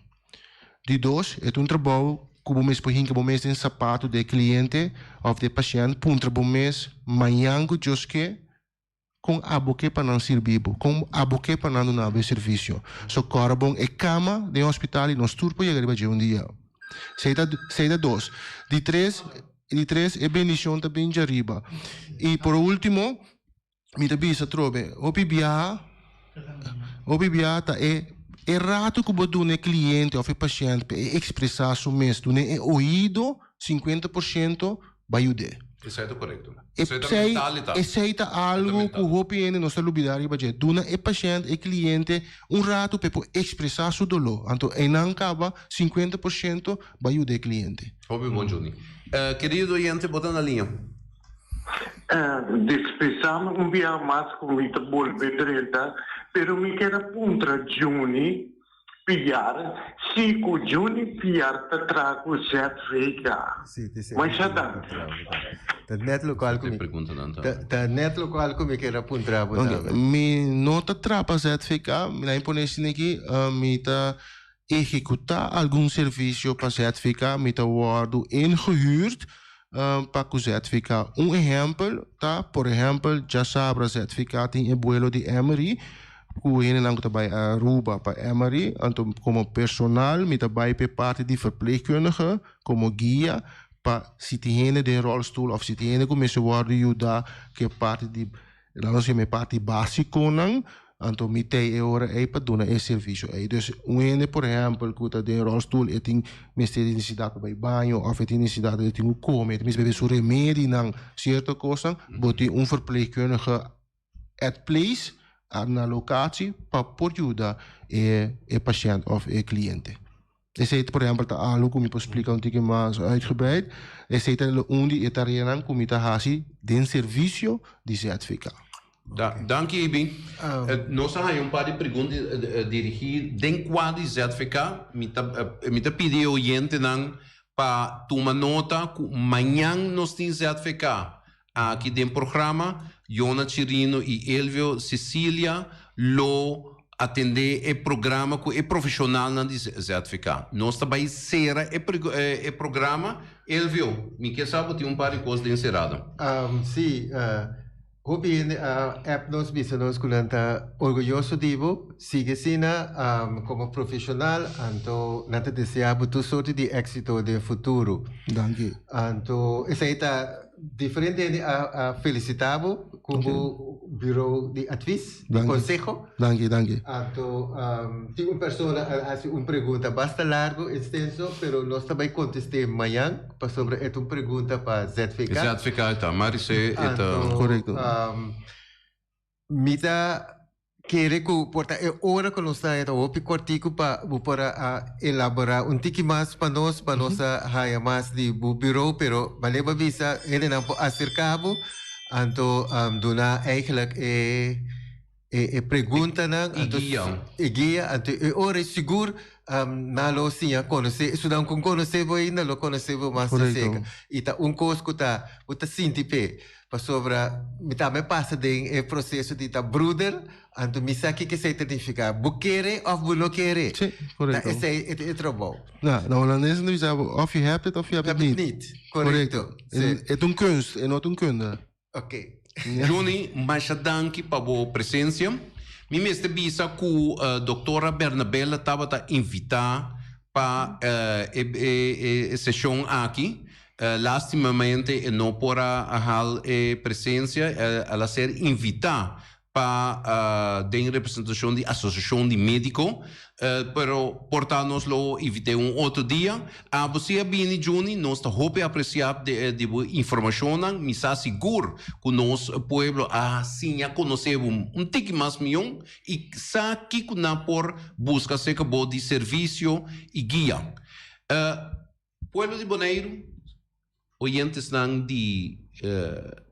Di dos e ta un trabou ku bo mes por hinka bo mes den sapatu di e kliente òf di e pashènt puntra bo mes mañan ku Dios ke Kon abo ke pa nan sirbi bo? Kon abo ke pa nan duna bo e servisio? So kòrda bon e kama den hospital i nos tur por yega riba dje un dia. Sei ta sei ta dos. Di tres di tres e bendishon ta bin djariba. I por ultimo mi ta bisa atrobe hopi biaha hopi biaha ta e e rato ku bo duna e kliente òf e pashènt pa e ekspresá su mes duna e oido 50% Bai yud'é. Esei ta korekto. Esei ta mentalitat. Esei ta algu ku hopi hende nos ta lubidá riba dje. Duna e pashènt, e kliente, un ratu pa e por ekspresá su doló. Anto einan kaba 50% bai yuda e kliente. Hopi bon, Johnny. Kerido oyente, bo ta na liña. Dispensá mi un biaha mas ku mi ta bolbe drenta, pero mi kier a puntra Johnny Piar, si cu Juni Piar ta traha cu ZVK. Si, te sey. Masha danki. Ta net locual cu mi, ta net locual cu mi kier a puntra bo tambe. Mi no ta traha pa ZVK, mi na impone esaki aki, mi ta ehecuta algun servicio pa ZVK, mi ta wordo ingehuurd pa cu ZVK. Un ehempel ta, por ehempel, djasabra ZVK tin e buelo di Emory, Ku hendenan ku ta bai Aruba pa Emory, anto komo personal mi ta bai pa e parti di verpleegkundige komo guia pa si tin hende den rolstoel of si tin hende ku mester wòrdu yuda ku e parti di, laat nos yama e parti basikonan. Anto mi t'ei e ora ei pa duna e servisio ei. Dus un hende por ehèmpel ku ta den ròlstul e tin mester di nesesidat pa bai baño òf e tin nesesidat e tin ku kome, e tin mester bebe su remedinan, sierto kosnan, bo tin un verpleegkundige at place, na lokatie, pa por yuda e e pashènt òf e kliente. Esei por ehèmpel ta algu ku mi por splika un tiki mas uitgebreid. Esei ta un di e tareanan ku mi ta hasi den servisio di ZVK. Danki Ibi. Nos a haña un par di pregunta dirigí den kua di ZVK. Mi ta mi ta pidi e oyentenan pa tuma nota ku mañan nos tin ZVK aki den programa. Jona Chirino i Elvio Cecilia lo atendé e programa ku e profeshonalnan di ZVK. Nos ta bai sera e e programa. Elvio, mi ke sa bo tin un par di kos den serado. Sí. Hopi hende a app nos bisa nos ku nan ta orguyoso di bo, sigui asina komo profeshonal anto nan ta desea bo tur sorti di éksito den futuro. Danki. Anto esei ta diferente hende a felisitá bo ku bo buro di advis, di konseho. Danki, danki. Anto tin un persona a hasi un pregunta basta largu, ekstenso, pero nos ta bai kontest'é mañan. Pasobra e ta un pregunta pa ZVK. ZVK e ta, Marisé e ta. Korekto. Mi ta kere ku por ta e ora ku nos ta haya ta hopi kòrtiku pa bo por a elaborá un tiki mas pa nos, pa nos a haya mas di bo buro, pero manera bo a bisa hendenan por aserká bo, anto duna eigenlijk e e preguntanan anto e guia anto e ora sigur nan lo siña konosé esunnan ku konosé bo ainda lo konosé bo mas di serka i ta un kos ku ta bo ta sinti p'e pasobra mi tambe pasa den e proseso di ta bruder anto mi sa kiko esei ta nifiká bo kere òf bo no kere ta esei e trabou. Na holandes nan ta bisa bo òf je hebt het òf je hebt het niet. Korekto. E ta un kunst e no ta un kunde. Ok. Juni, masha danki pa bo presencia. Mi mester bisa cu Doctora Bernabela tabata invita pa e sesion aki. Lastimamente e no por a hal e presencia. El a ser invita pa den representacion di Asociacion di Medico, pero por ta nos lo invit'é un otro dia. Abo si a bini Juni, nos ta hopi aprecia di bo informacionnan, mi sa sigur cu nos pueblo a siña conoce bo un tiki mas mion y sa kico nan por busca acerca bo di servicio y guia. Pueblo di Boneiru, oyentesnan di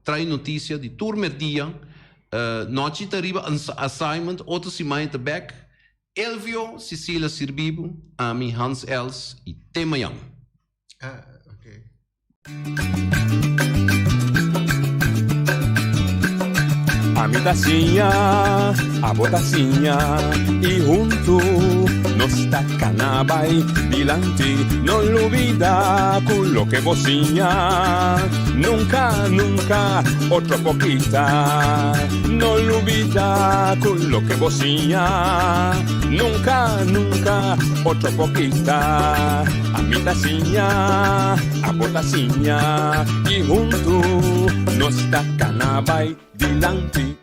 Trae Noticia di tur merdia, nochi ta riba assignment, otro siman e ta bek. Elvio Cecilia sirbi bo, ami Hans Els y te mañan. Ah, okay. Ami ta siña, abo ta siña y huntu nos ta cana bay dilanti. No lubida cu loke bo siña nunca, nunca otro por kita. No lubida cu loke bo siña nunca, nunca otro por kita. Ami ta siña, abo ta siña y huntu nos ta cana bay dilanti.